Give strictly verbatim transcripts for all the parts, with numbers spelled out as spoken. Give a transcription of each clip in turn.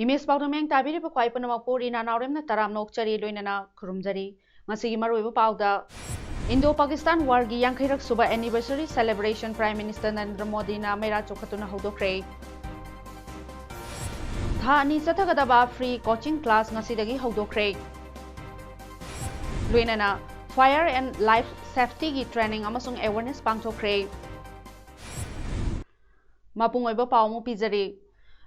Image ꯄꯥꯎꯗꯝ ꯌꯦꯡ ꯇꯥꯕꯤꯔꯤꯕ ꯈ꯭ꯋꯥꯏ ꯄꯨꯝꯅꯃꯛꯄꯨ ꯔꯤꯅꯥ ꯅꯥꯎꯔꯦꯝꯅ ꯇꯔꯥꯝꯅ ꯑꯣꯛꯆꯔꯤ, ꯂꯣꯏꯅꯅ ꯈꯨꯔꯨꯝꯖꯔꯤ꯫ ꯉꯁꯤꯒꯤ ꯃꯔꯨꯑꯣꯏꯕ ꯄꯥꯎꯗ, ꯏꯟꯗꯣ ꯄꯥꯀꯤꯁꯇꯥꯟ ꯋꯥꯔꯒꯤ ꯌꯥꯡꯈꯩꯔꯛ ꯁꯨꯕ anniversary celebration Prime Minister Narendra ꯃꯣꯗꯤꯅ ꯃꯩꯔꯥ ꯆꯣꯛꯈꯠꯇꯨꯅ ꯍꯧꯗꯣꯛꯈ꯭ꯔꯦ꯫ ꯊꯥ ꯑꯅꯤ ꯆꯠꯊꯒꯗꯕ free coaching class ꯉꯁꯤꯗꯒꯤ ꯍꯧꯗꯣꯛꯈ꯭ꯔꯦ꯫ ꯂꯣꯏꯅꯅ fire and life safety ꯒꯤ training ꯑꯃꯁꯨꯡ awareness ꯄꯥꯡꯊꯣꯛꯈ꯭ꯔꯦ꯫ ꯃꯄꯨꯡ ꯑꯣꯏꯕ ꯄꯥꯎ ꯑꯃꯨꯛ ꯄꯤꯖꯔꯤ꯫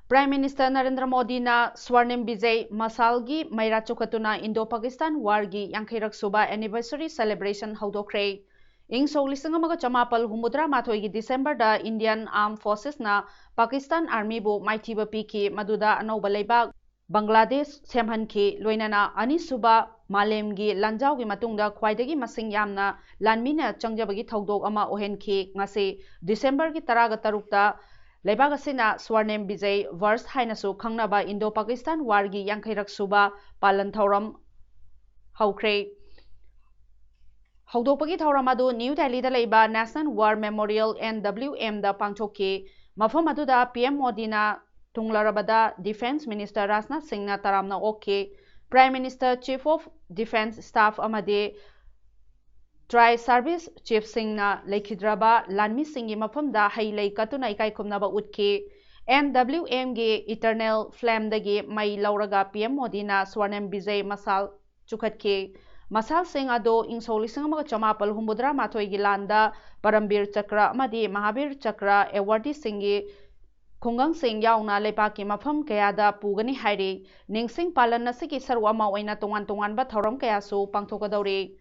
Prime Minister ꯅꯔꯦꯟꯗ꯭ꯔ ꯃꯣꯗꯤꯅ ꯁ꯭ꯋꯔꯅꯤꯝ ꯕꯤꯖꯩ ꯃꯁꯥꯜꯒꯤ ꯃꯩꯔꯥ ꯆꯣꯛꯈꯠꯇꯨꯅ ꯏꯟꯗꯣ ꯄꯥꯀꯤꯁꯇꯥꯟ ꯋꯥꯔꯒꯤ ꯌꯥꯡꯈꯩꯔꯛ ꯁꯨꯕ anniversary celebration ꯍꯧꯗꯣꯛꯈ꯭ꯔꯦ꯫ ꯏꯪ ꯁꯣꯛ ꯂꯤꯁꯤꯡ ꯑꯃꯒ ꯆꯃꯥꯄꯜ ꯍꯨꯝꯐꯨꯇꯔꯥ ꯃꯥꯊꯣꯏꯒꯤ ꯗꯤꯁꯦꯝꯕꯔꯗ Indian Armed Forces ꯅ ꯄꯥꯀꯤꯁꯇꯥꯟ ꯑꯥꯔꯃꯤꯕꯨ ꯃꯥꯏꯊꯤꯕ ꯄꯤꯈꯤ, ꯃꯗꯨꯗ ꯑꯅꯧꯕ ꯂꯩꯕꯥꯛ ꯕꯪꯒ꯭ꯂꯥꯗꯦꯁ ꯁꯦꯝꯍꯟꯈꯤ꯫ ꯂꯣꯏꯅꯅ ꯑꯅꯤꯁꯨꯕ ꯃꯥꯂꯦꯝꯒꯤ ꯂꯥꯟꯖꯥꯎꯒꯤ ꯃꯇꯨꯡꯗ ꯈ꯭ꯋꯥꯏꯗꯒꯤ ꯃꯁꯤꯡ ꯌꯥꯝꯅ ꯂꯥꯟꯃꯤꯅ ꯆꯪꯖꯕꯒꯤ ꯊꯧꯗꯣꯛ ꯑꯃ ꯑꯣꯏꯍꯟꯈꯤ꯫ ꯉꯁꯤ ꯗꯤꯁꯦꯝꯕꯔꯒꯤ ꯇꯔꯥꯒ ꯇꯔꯨꯛꯇ ꯂꯩꯕꯥꯛ ꯑꯁꯤꯅ ꯁ꯭ꯋꯔꯅꯦꯝ ꯕꯤꯖꯩ ꯕꯔꯁ ꯍꯥꯏꯅꯁꯨ ꯈꯪꯅꯕ ꯏꯟꯗꯣ ꯄꯥꯀꯤꯁꯇꯥꯟ ꯋꯥꯔꯒꯤ ꯌꯥꯡꯈꯩꯔꯛ ꯁꯨꯕ ꯄꯥꯂꯟ ꯊꯧꯔꯝ ꯍꯧꯈ꯭ꯔꯦ꯫ ꯍꯧꯗꯣꯛꯄꯒꯤ ꯊꯧꯔꯝ ꯑꯗꯨ ꯅ꯭ꯌꯨ ꯗꯦꯜꯂꯤꯗ ꯂꯩꯕ National War Memorial, N W M ꯗ ꯄꯥꯡꯊꯣꯛꯈꯤ꯫ ꯃꯐꯝ ꯑꯗꯨꯗ P M ꯃꯣꯗꯤꯅ ꯊꯨꯡꯂꯔꯕꯗ Defence Minister ꯔꯥꯖꯅꯥꯊ ꯁꯤꯡꯅ ꯇꯔꯥꯝꯅ ꯑꯣꯛꯈꯤ꯫ Prime Minister, Chief of Defence Staff ꯑꯃꯗꯤ Tri Service Chief ꯁꯤꯡꯅ ꯂꯩꯈꯤꯗ꯭ꯔꯕ ꯂꯥꯟꯃꯤꯁꯤꯡꯒꯤ ꯃꯐꯝꯗ ꯍꯩ ꯂꯩ ꯀꯠꯇꯨꯅ ꯏꯀꯥꯏ ꯈꯨꯝꯅꯕ ꯎꯠꯈꯤ꯫ N W M ꯒꯤ Eternal Flame ꯗꯒꯤ ꯃꯩ ꯂꯧꯔꯒ P M ꯃꯣꯗꯤꯅ ꯁ꯭ꯋꯔꯅꯦꯝ ꯕꯤꯖꯩ ꯃꯁꯥꯜ ꯆꯨꯈꯠꯈꯤ꯫ ꯃꯁꯥꯜꯁꯤꯡ ꯑꯗꯨ ꯏꯪ ꯁꯣꯛ ꯂꯤꯁꯤꯡ ꯑꯃꯒ ꯆꯃꯥꯄꯜ ꯍꯨꯝꯐꯨꯇꯔꯥ ꯃꯥꯊꯣꯏꯒꯤ ꯂꯥꯟꯗ ꯄꯔꯝꯕꯤꯔ ꯆꯀ꯭ꯔ ꯑꯃꯗꯤ ꯃꯍꯥꯕꯤꯔ ꯆꯀ꯭ꯔ awardee ꯁꯤꯡꯒꯤ ꯈꯨꯡꯒꯪꯁꯤꯡ ꯌꯥꯎꯅ ꯂꯩꯕꯥꯛꯀꯤ ꯃꯐꯝ ꯀꯌꯥꯗ ꯄꯨꯒꯅꯤ ꯍꯥꯏꯔꯤ꯫ ꯅꯤꯡꯁꯤꯡ ꯄꯥꯂꯟ ꯑꯁꯤꯒꯤ ꯁꯔꯨꯛ ꯑꯃ ꯑꯣꯏꯅ ꯇꯣꯉꯥꯟ ꯇꯣꯉꯥꯟꯕ ꯊꯧꯔꯝ ꯀꯌꯥꯁꯨ ꯄꯥꯡꯊꯣꯛꯀꯗꯧꯔꯤ꯫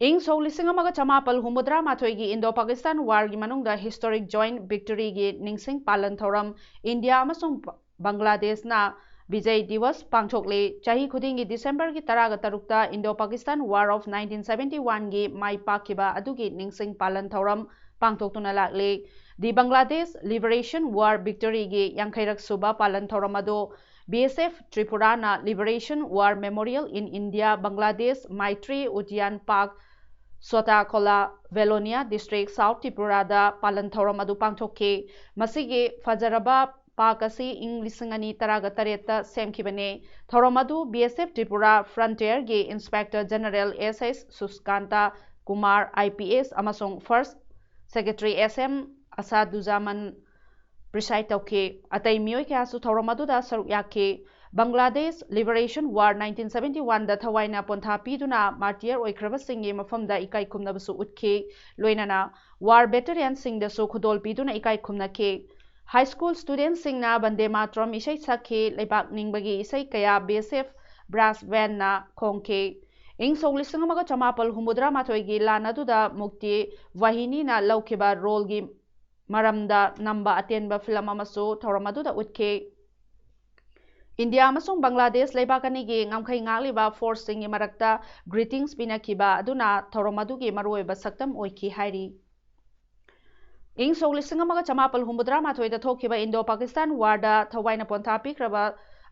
ꯏꯪ ꯁꯣꯛ ꯂꯤꯁꯤꯡ ꯑꯃꯒ ꯆꯃꯥꯄꯜ ꯍꯨꯝꯐꯨꯇꯔꯥ ꯃꯥꯊꯣꯏꯒꯤ ꯏꯟꯗꯣ ꯄꯥꯀꯤꯁꯇꯥꯟ ꯋꯥꯔꯒꯤ ꯃꯅꯨꯡꯗ historic joint victory ꯒꯤ ꯅꯤꯡꯁꯤꯡ ꯄꯥꯂꯟ ꯊꯧꯔꯝ ꯏꯟꯗꯤꯌꯥ ꯑꯃꯁꯨꯡ ꯄ-, ꯕꯪꯒ꯭ꯂꯥꯗꯦꯁꯅ ꯕꯤꯖꯩ ꯗꯤꯋꯁ ꯄꯥꯡꯊꯣꯛꯂꯤ꯫ ꯆꯍꯤ ꯈꯨꯗꯤꯡꯒꯤ ꯗꯤꯁꯦꯝꯕꯔꯒꯤ ꯇꯔꯥꯒ ꯇꯔꯨꯛꯇ Indo Pakistan war of nineteen seventy ꯋꯥꯟꯒꯤ ꯃꯥꯏ ꯄꯥꯛꯈꯤꯕ ꯑꯗꯨꯒꯤ ꯅꯤꯡꯁꯤꯡ ꯄꯥꯂꯟ ꯊꯧꯔꯝ ꯄꯥꯡꯊꯣꯛꯇꯨꯅ ꯂꯥꯛꯂꯤ꯫ ꯗꯤ ꯕꯪꯒ꯭ꯂꯥꯗꯦꯁ ꯂꯤꯕꯔꯦꯁꯟ ꯋꯥꯔ ꯚꯤꯛꯇꯣꯔꯤꯒꯤ ꯌꯥꯡꯈꯩꯔꯛ ꯁꯨꯕ ꯄꯥꯂꯟ ꯊꯧꯔꯝ ꯑꯗꯨ ꯕꯤ ꯑꯦꯁ ꯑꯦꯐ ꯇ꯭ꯔꯤꯄꯨꯔꯥꯅ liberation war memorial in India, Bangladesh, Maitri Udyan park, Sotakhola, ꯚꯦꯂꯣꯅꯤꯌꯥ district, south ꯇ꯭ꯔꯤꯄꯨꯔꯥꯗ ꯄꯥꯂꯟ ꯊꯧꯔꯝ ꯑꯗꯨ ꯄꯥꯡꯊꯣꯛꯈꯤ꯫ ꯃꯁꯤꯒꯤ ꯐꯖꯔꯕ ꯄꯥꯛ ꯑꯁꯤ ꯏꯪ ꯂꯤꯁꯤꯡ ꯑꯅꯤ ꯇꯔꯥꯒ ꯇꯔꯦꯠꯇ ꯁꯦꯝꯈꯤꯕꯅꯤ꯫ ꯊꯧꯔꯝ ꯑꯗꯨ ꯕꯤ ꯑꯦꯁ ꯑꯦꯐ ꯇ꯭ꯔꯤꯄꯨꯔꯥ ꯐ꯭ꯔꯟꯇꯤꯌꯔꯒꯤ inspector general S S Sushkanta Kumar, I P S, ꯑꯃꯁꯨꯡ first secretary S M Asaduzzaman preside ꯇꯧꯈꯤ꯫ ꯑꯇꯩ ꯃꯤꯑꯣꯏ ꯀꯌꯥꯁꯨ ꯊꯧꯔꯝ ꯑꯗꯨꯗ ꯁꯔꯨꯛ ꯌꯥꯈꯤ꯫ Bangladesh liberation war nineteen seventy ꯋꯥꯟꯗ ꯊꯋꯥꯏꯅ ꯄꯣꯟꯊꯥ ꯄꯤꯗꯨꯅ ꯃꯥꯔꯇꯤꯌꯔ ꯑꯣꯏꯈ꯭ꯔꯕꯁꯤꯡꯒꯤ ꯃꯐꯝꯗ ꯏꯀꯥꯏ ꯈꯨꯝꯅꯕꯁꯨ ꯎꯠꯈꯤ꯫ ꯂꯣꯏꯅꯅ ꯋꯥꯔ ꯚꯦꯇꯔꯤꯌꯟꯁꯤꯡꯗꯁꯨ ꯈꯨꯗꯣꯜ ꯄꯤꯗꯨꯅ ꯏꯀꯥꯏ ꯈꯨꯝꯅꯈꯤ꯫ ꯍꯥꯏ ꯁ꯭ꯀꯨꯜ ꯁ꯭ꯇꯨꯗꯦꯟꯠꯁꯤꯡꯅ ꯕꯟꯗꯦ ꯃꯥꯇ꯭ꯔꯝ ꯏꯁꯩ ꯁꯛꯈꯤ꯫ ꯂꯩꯕꯥꯛ ꯅꯤꯡꯕꯒꯤ ꯏꯁꯩ ꯀꯌꯥ ꯕꯤ ꯑꯦꯁ ꯑꯦꯐ ꯕ꯭ꯔꯥꯁ ꯕꯦꯟꯅ ꯈꯣꯡꯈꯤ꯫ ꯏꯪ ꯁꯣꯛ ꯂꯤꯁꯤꯡ ꯑꯃꯒ ꯆꯃꯥꯄꯜ ꯍꯨꯝꯐꯨꯇꯔꯥ ꯃꯥꯊꯣꯏꯒꯤ ꯂꯥꯟ ꯑꯗꯨꯗ ꯃꯨꯛꯇꯤ ꯋꯥꯍꯤꯅꯤꯅ ꯂꯧꯈꯤꯕ ꯔꯣꯜꯒꯤ ꯃꯔꯝꯗ ꯅꯝꯕ ꯑꯇꯦꯟꯕ ꯐꯤꯂꯝ ꯑꯃꯁꯨ ꯊꯧꯔꯝ ꯑꯗꯨꯗ ꯎꯠꯈꯤ꯫ ꯏꯟꯗꯤꯌꯥ ꯑꯃꯁꯨꯡ ꯕꯪꯒ꯭ꯂꯥꯗꯦꯁ ꯂꯩꯕꯥꯛ ꯑꯅꯤꯒꯤ ꯉꯝꯈꯩ ꯉꯥꯛꯂꯤꯕ ꯐꯣꯔꯁꯁꯤꯡꯒꯤ ꯃꯔꯛꯇ ꯒ꯭ꯔꯤꯇꯤꯡꯁ ꯄꯤꯅꯈꯤꯕ ꯑꯗꯨꯅ ꯊꯧꯔꯝ ꯑꯗꯨꯒꯤ ꯃꯔꯨꯑꯣꯏꯕ ꯁꯛꯇꯝ ꯑꯣꯏꯈꯤ ꯍꯥꯏꯔꯤ꯫ ꯏꯪ ꯁꯣꯛ ꯂꯤꯁꯤꯡ ꯑꯃꯒ ꯆꯃꯥꯄꯜ ꯍꯨꯝꯐꯨꯇꯔꯥ ꯃꯥꯊꯣꯏꯗ ꯊꯣꯛꯈꯤꯕ ꯏꯟꯗꯣ ꯄꯥꯀꯤꯁꯇꯥꯟ ꯋꯥꯔꯗ ꯊꯋꯥꯏꯅ ꯄꯣꯟꯊꯥ ꯄꯤꯈ꯭ꯔꯕ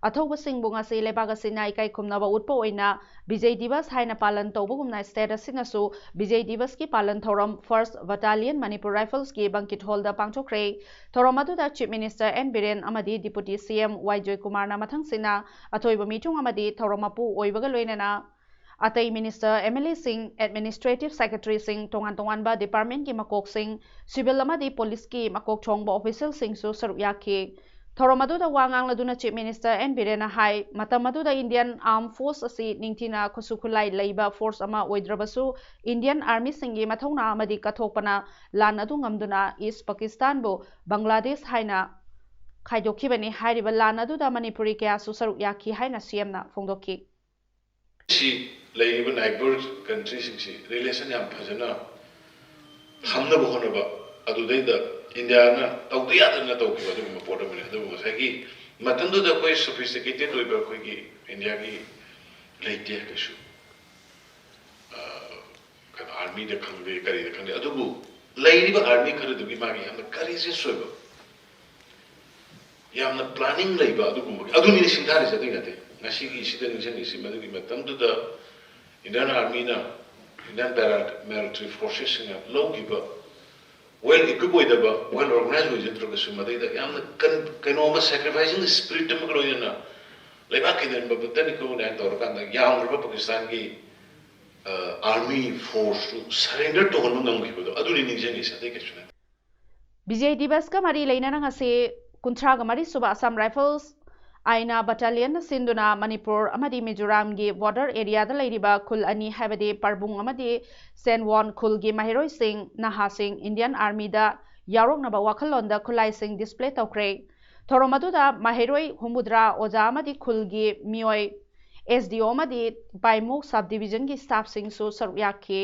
ꯑꯊꯧꯕꯁꯤꯡꯕꯨ ꯉꯁꯤ ꯂꯩꯕꯥꯛ ꯑꯁꯤꯅ ꯏꯀꯥꯏ ꯈꯨꯝꯅꯕ ꯎꯠꯄ ꯑꯣꯏꯅ ꯕꯤꯖꯩ ꯗꯤꯕꯁ ꯍꯥꯏꯅ ꯄꯥꯂꯟ ꯇꯧꯕꯒꯨꯝꯅ, ꯁ꯭ꯇꯦꯠ ꯑꯁꯤꯅꯁꯨ ꯕꯤꯖꯩ ꯗꯤꯕꯁꯀꯤ ꯄꯥꯂꯟ ꯊꯧꯔꯝ ꯐꯥꯔꯁ ꯕꯠꯇꯥꯂꯤꯌꯟ ꯃꯅꯤꯄꯨꯔ ꯔꯥꯏꯐꯜꯁꯀꯤ ꯕꯪꯀꯤꯠ ꯍꯣꯜꯗ ꯄꯥꯡꯊꯣꯛꯈ꯭ꯔꯦ꯫ ꯊꯧꯔꯝ ꯑꯗꯨꯗ ꯆꯤꯐ ꯃꯤꯅꯤꯁꯇꯔ ꯑꯦꯟ ꯕꯤꯔꯦꯟ ꯑꯃꯗꯤ ꯗꯤꯄꯨꯇꯤ ꯁꯤ ꯑꯦꯝ ꯋꯥꯏ ꯖꯣꯏꯀꯨꯃꯥꯔꯅ ꯃꯊꯪꯁꯤꯠꯅ ꯑꯊꯣꯏꯕ ꯃꯤꯊꯨꯡ ꯑꯃꯗꯤ ꯊꯧꯔꯝ ꯃꯄꯨ ꯑꯣꯏꯕꯒ ꯂꯣꯏꯅꯅ ꯑꯇꯩ ꯃꯤꯅꯤꯁꯇꯔ, ꯑꯦꯝ ꯑꯦꯜ ꯑꯦꯁꯤꯡ, ꯑꯦꯗꯃꯤꯅꯤꯁꯇ꯭ꯔꯦꯇꯤꯚ ꯁꯦꯀ꯭ꯔꯦꯇꯔꯤꯁꯤꯡ, ꯇꯣꯉꯥꯟ ꯇꯣꯉꯥꯟꯕ ꯗꯤꯄꯥꯔꯠꯃꯦꯟꯠꯀꯤ ꯃꯀꯣꯛꯁꯤꯡ, ꯁꯤꯚꯤꯜ ꯑꯃꯗꯤ ꯄꯨꯂꯤꯁꯀꯤ ꯃꯀꯣꯛ ꯊꯣꯡꯕ ꯑꯣꯐꯤꯁꯤꯌꯦꯜꯁꯤꯡꯁꯨ ꯁꯔꯨꯛ ꯌꯥꯈꯤ꯫ ꯊꯧꯔꯝ ꯑꯗꯨꯗ ꯋꯥ ꯉꯥꯡꯂꯗꯨꯅ ꯆꯤꯐ ꯃꯤꯅꯤꯁꯇꯔ ꯑꯦꯟ ꯕꯤꯔꯦꯟꯅ ꯍꯥꯏ, ꯃꯇꯝ ꯑꯗꯨꯗ ꯏꯟꯗꯤꯌꯟ ꯑꯥꯔꯝ ꯐꯣꯔꯁ ꯑꯁꯤ ꯅꯤꯡꯊꯤꯅ ꯈꯨꯠꯁꯨ ꯈꯨꯠꯂꯥꯏ ꯂꯩꯕ ꯐꯣꯔꯁ ꯑꯃ ꯑꯣꯏꯗ꯭ꯔꯕꯁꯨ, ꯏꯟꯗꯤꯌꯟ ꯑꯥꯔꯃꯤꯁꯤꯡꯒꯤ ꯃꯊꯧꯅꯥ ꯑꯃꯗꯤ ꯀꯠꯊꯣꯛꯄꯅ ꯂꯥꯟ ꯑꯗꯨ ꯉꯝꯗꯨꯅ ꯏꯁ ꯄꯥꯀꯤꯁꯇꯥꯟꯕꯨ ꯕꯪꯒ꯭ꯂꯥꯗꯦꯁ ꯍꯥꯏꯅ ꯈꯥꯏꯗꯣꯛꯈꯤꯕꯅꯤ꯫ ꯍꯥꯏꯔꯤꯕ ꯂꯥꯟ ꯑꯗꯨꯗ ꯃꯅꯤꯄꯨꯔꯤ ꯀꯌꯥꯁꯨ ꯁꯔꯨꯛ ꯌꯥꯈꯤ ꯍꯥꯏꯅ ꯁꯤ ꯑꯦꯝꯅ ꯐꯣꯡꯗꯣꯛꯈꯤ꯫ ꯁꯤ ꯂꯩꯔꯤꯕ ꯅꯥꯏꯕꯔ ꯀꯟꯇ꯭ꯔꯤꯁꯤꯡꯁꯤ ꯔꯤꯂꯦꯁꯟ ꯌꯥꯝ ꯐꯖꯅ ꯊꯝꯅꯕ ꯍꯣꯠꯅꯕ, ꯑꯗꯨꯗꯩꯗ ꯏꯟꯗꯤꯌꯥꯅ ꯇꯧꯗ ꯌꯥꯗꯅ ꯇꯧꯈꯤꯕ ꯑꯗꯨꯒꯨꯝꯕ ꯄꯣꯠ ꯑꯃꯅꯤ꯫ ꯑꯗꯨꯕꯨ ꯉꯁꯥꯏꯒꯤ ꯃꯇꯝꯗꯨꯗ ꯑꯩꯈꯣꯏ sophisticated ꯑꯣꯏꯕ ꯑꯩꯈꯣꯏꯒꯤ ꯏꯟꯗꯤꯌꯥꯒꯤ ꯂꯩꯇꯦ ꯀꯩꯁꯨ꯫ ꯑ, ꯀꯩꯅꯣ, ꯑꯥꯔꯃꯤꯗ ꯈꯪꯗꯦ, ꯀꯔꯤꯗ ꯈꯪꯗꯦ, ꯑꯗꯨꯕꯨ ꯂꯩꯔꯤꯕ ꯑꯥꯔꯃꯤ ꯈꯔꯗꯨꯒꯤ ꯃꯥꯒꯤ ꯌꯥꯝꯅ courageous ꯑꯣꯏꯕ, ꯌꯥꯝꯅ planning ꯂꯩꯕ ꯑꯗꯨꯒꯨꯝꯕꯒꯤ, ꯑꯗꯨꯅꯤꯅꯦ ꯁꯤꯡꯊꯥꯔꯤꯁꯦ, ꯑꯇꯩ ꯅꯠꯇꯦ꯫ ꯉꯁꯤꯒꯤ ꯁꯤꯗ ꯅꯤꯡꯁꯤꯡꯉꯤꯁꯤ ꯃꯗꯨꯒꯤ ꯃꯇꯝꯗꯨꯗ Indian Armyꯅ, Indian Paramilitary Forcesꯁꯤꯡꯅ ꯂꯧꯈꯤꯕ, well equipped ꯑꯣꯏꯗꯕ, well organized ꯑꯣꯏꯖꯗ꯭ꯔꯒꯁꯨ, ꯃꯗꯩꯗ ꯌꯥꯝꯅ ꯀꯟ-, ꯀꯩꯅꯣ ꯑꯃ, sacrificing spirit ꯑꯃꯒ ꯂꯣꯏꯅꯅ ꯂꯩꯕꯥꯛꯀꯤꯗꯃꯛꯇꯅꯤꯀꯣ ꯀꯥꯏꯅ ꯇꯧꯔꯀꯥꯟꯗ ꯌꯥꯝꯈ꯭ꯔꯕ ꯄꯥꯀꯤꯁꯇꯥꯟꯒꯤ, ꯑ, army forceꯇꯨ surrender ꯇꯧꯍꯟꯕ ꯉꯝꯈꯤꯕꯗꯣ, ꯑꯗꯨꯅꯤ ꯅꯤꯡꯁꯤꯡꯉꯤꯁꯦ, ꯑꯇꯩ ꯀꯩꯁꯨ ꯅꯠꯇꯦ꯫ ꯕꯤꯖꯣꯏ ꯗꯤꯕꯁꯀ ꯃꯔꯤ ꯂꯩꯅꯅ ꯉꯁꯤ ꯀꯨꯟꯊ꯭ꯔꯥꯒ ꯃꯔꯤ ꯁꯨꯕ Assam Rifles ꯑꯥꯏꯅꯥ battalionꯅ ꯁꯤꯟꯗꯨꯅ ꯃꯅꯤꯄꯨꯔ ꯑꯃꯗꯤ ꯃꯤꯖꯣꯔꯥꯝꯒꯤ border areaꯗ ꯂꯩꯔꯤꯕ ꯈꯨꯜ ꯑꯅꯤ, ꯍꯥꯏꯕꯗꯤ ꯄꯔꯕꯨꯡ ꯑꯃꯗꯤ ꯁꯦꯟꯋꯣꯟ ꯈꯨꯜꯒꯤ ꯃꯍꯩꯔꯣꯏꯁꯤꯡ, ꯅꯍꯥꯁꯤꯡ Indian Armyꯗ ꯌꯥꯎꯔꯛꯅꯕ ꯋꯥꯈꯜꯂꯣꯟꯗ ꯈꯨꯠꯂꯥꯏꯁꯤꯡ display ꯇꯧꯈ꯭ꯔꯦ꯫ ꯊꯧꯔꯝ ꯑꯗꯨꯗ ꯃꯍꯩꯔꯣꯏ ꯍꯨꯝꯐꯨꯇꯔꯥ, ꯑꯣꯖꯥ ꯑꯃꯗꯤ ꯈꯨꯜꯒꯤ ꯃꯤꯑꯣꯏ, S D O ꯑꯃꯗꯤ ꯄꯥꯏꯃꯨꯛ sub divisionꯒꯤ staffꯁꯤꯡꯁꯨ ꯁꯔꯨꯛ ꯌꯥꯈꯤ꯫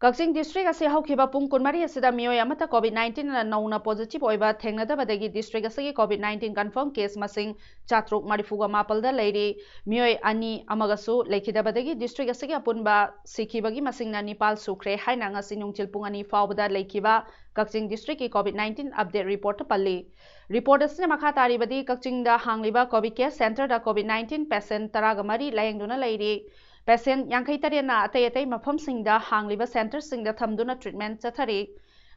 ꯀꯛꯆꯤꯡ district ꯑꯁꯤ ꯍꯧꯈꯤꯕ ꯄꯨꯡ ꯀꯨꯟꯃꯔꯤ ꯑꯁꯤꯗ ꯃꯤꯑꯣꯏ ꯑꯃꯠꯇ COVID nineteenꯅ ꯅꯧꯅ positive ꯑꯣꯏꯕ ꯊꯦꯡꯅꯗꯕꯗꯒꯤ district ꯑꯁꯤꯒꯤ COVID nineteen confirm case ꯃꯁꯤꯡ ꯆꯥꯇ꯭ꯔꯨꯛ ꯃꯔꯤꯐꯨꯒ ꯃꯥꯄꯜꯗ ꯂꯩꯔꯤ꯫ ꯃꯤꯑꯣꯏ ꯑꯅꯤ ꯑꯃꯒꯁꯨ ꯂꯩꯈꯤꯗꯕꯗꯒꯤ district ꯑꯁꯤꯒꯤ ꯑꯄꯨꯟꯕ ꯁꯤꯈꯤꯕꯒꯤ ꯃꯁꯤꯡꯅ ꯅꯤꯄꯥꯜ ꯁꯨꯈ꯭ꯔꯦ ꯍꯥꯏꯅ ꯉꯁꯤ ꯅꯨꯡꯊꯤꯜ ꯄꯨꯡ ꯑꯅꯤ ꯐꯥꯎꯕꯗ ꯂꯩꯈꯤꯕ ꯀꯛꯆꯤꯡ districtꯀꯤ COVID nineteen update reportꯇ ꯄꯜꯂꯤ꯫ Report ꯑꯁꯤꯅ ꯃꯈꯥ ꯇꯥꯔꯤꯕꯗꯤ, ꯀꯛꯆꯤꯡꯗ ꯍꯥꯡꯂꯤꯕ COVID care centreꯗ COVID nineteen patient ꯇꯔꯥꯒ ꯃꯔꯤ ꯂꯥꯌꯦꯡꯗꯨꯅ ꯂꯩꯔꯤ꯫ Patient ꯌꯥꯡꯈꯩ ꯇꯔꯦꯠꯅ ꯑꯇꯩ ꯑꯇꯩ ꯃꯐꯝꯁꯤꯡꯗ ꯍꯥꯡꯂꯤꯕ centreꯁꯤꯡꯗ ꯊꯝꯗꯨꯅ treatment ꯆꯠꯊꯔꯤ꯫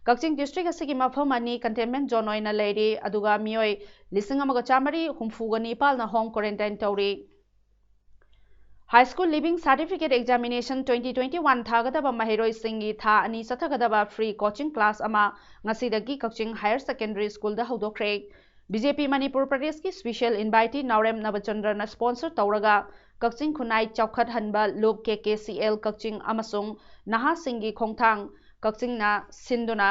ꯀꯛꯆꯤꯡ district ꯑꯁꯤꯒꯤ ꯃꯐꯝ ꯑꯅꯤ containment zone ꯑꯣꯏꯅ ꯂꯩꯔꯤ, ꯑꯗꯨꯒ ꯃꯤꯑꯣꯏ ꯂꯤꯁꯤꯡ ꯑꯃꯒ ꯆꯥꯃꯔꯤ ꯍꯨꯝꯐꯨꯒ ꯅꯤꯄꯥꯜꯅ home quarantine ꯇꯧꯔꯤ꯫ High School Leaving Certificate Examination twenty twenty-one ꯊꯥꯒꯗꯕ ꯃꯍꯩꯔꯣꯏꯁꯤꯡꯒꯤ ꯊꯥ ꯑꯅꯤ ꯆꯠꯊꯒꯗꯕ free coaching class ꯑꯃ ꯉꯁꯤꯗꯒꯤ ꯀꯛꯆꯤꯡ Higher Secondary Schoolꯗ ꯍꯧꯗꯣꯛꯈ꯭ꯔꯦ꯫ BJP ꯃꯅꯤꯄꯨꯔ ꯄ꯭ꯔꯗꯦꯁꯀꯤ special invitee ꯅꯥꯎꯔꯦꯝ ꯅꯕꯆꯟꯗ꯭ꯔꯅ sponsor ꯇꯧꯔꯒ ꯀꯛꯆꯤꯡ ꯈꯨꯟꯅꯥꯏ ꯆꯥꯎꯈꯠꯍꯟꯕ ꯂꯨꯞ KKCL ꯀꯛꯆꯤꯡ ꯑꯃꯁꯨꯡ ꯅꯍꯥꯁꯤꯡꯒꯤ ꯈꯣꯡꯊꯥꯡ ꯀꯛꯆꯤꯡꯅ ꯁꯤꯟꯗꯨꯅ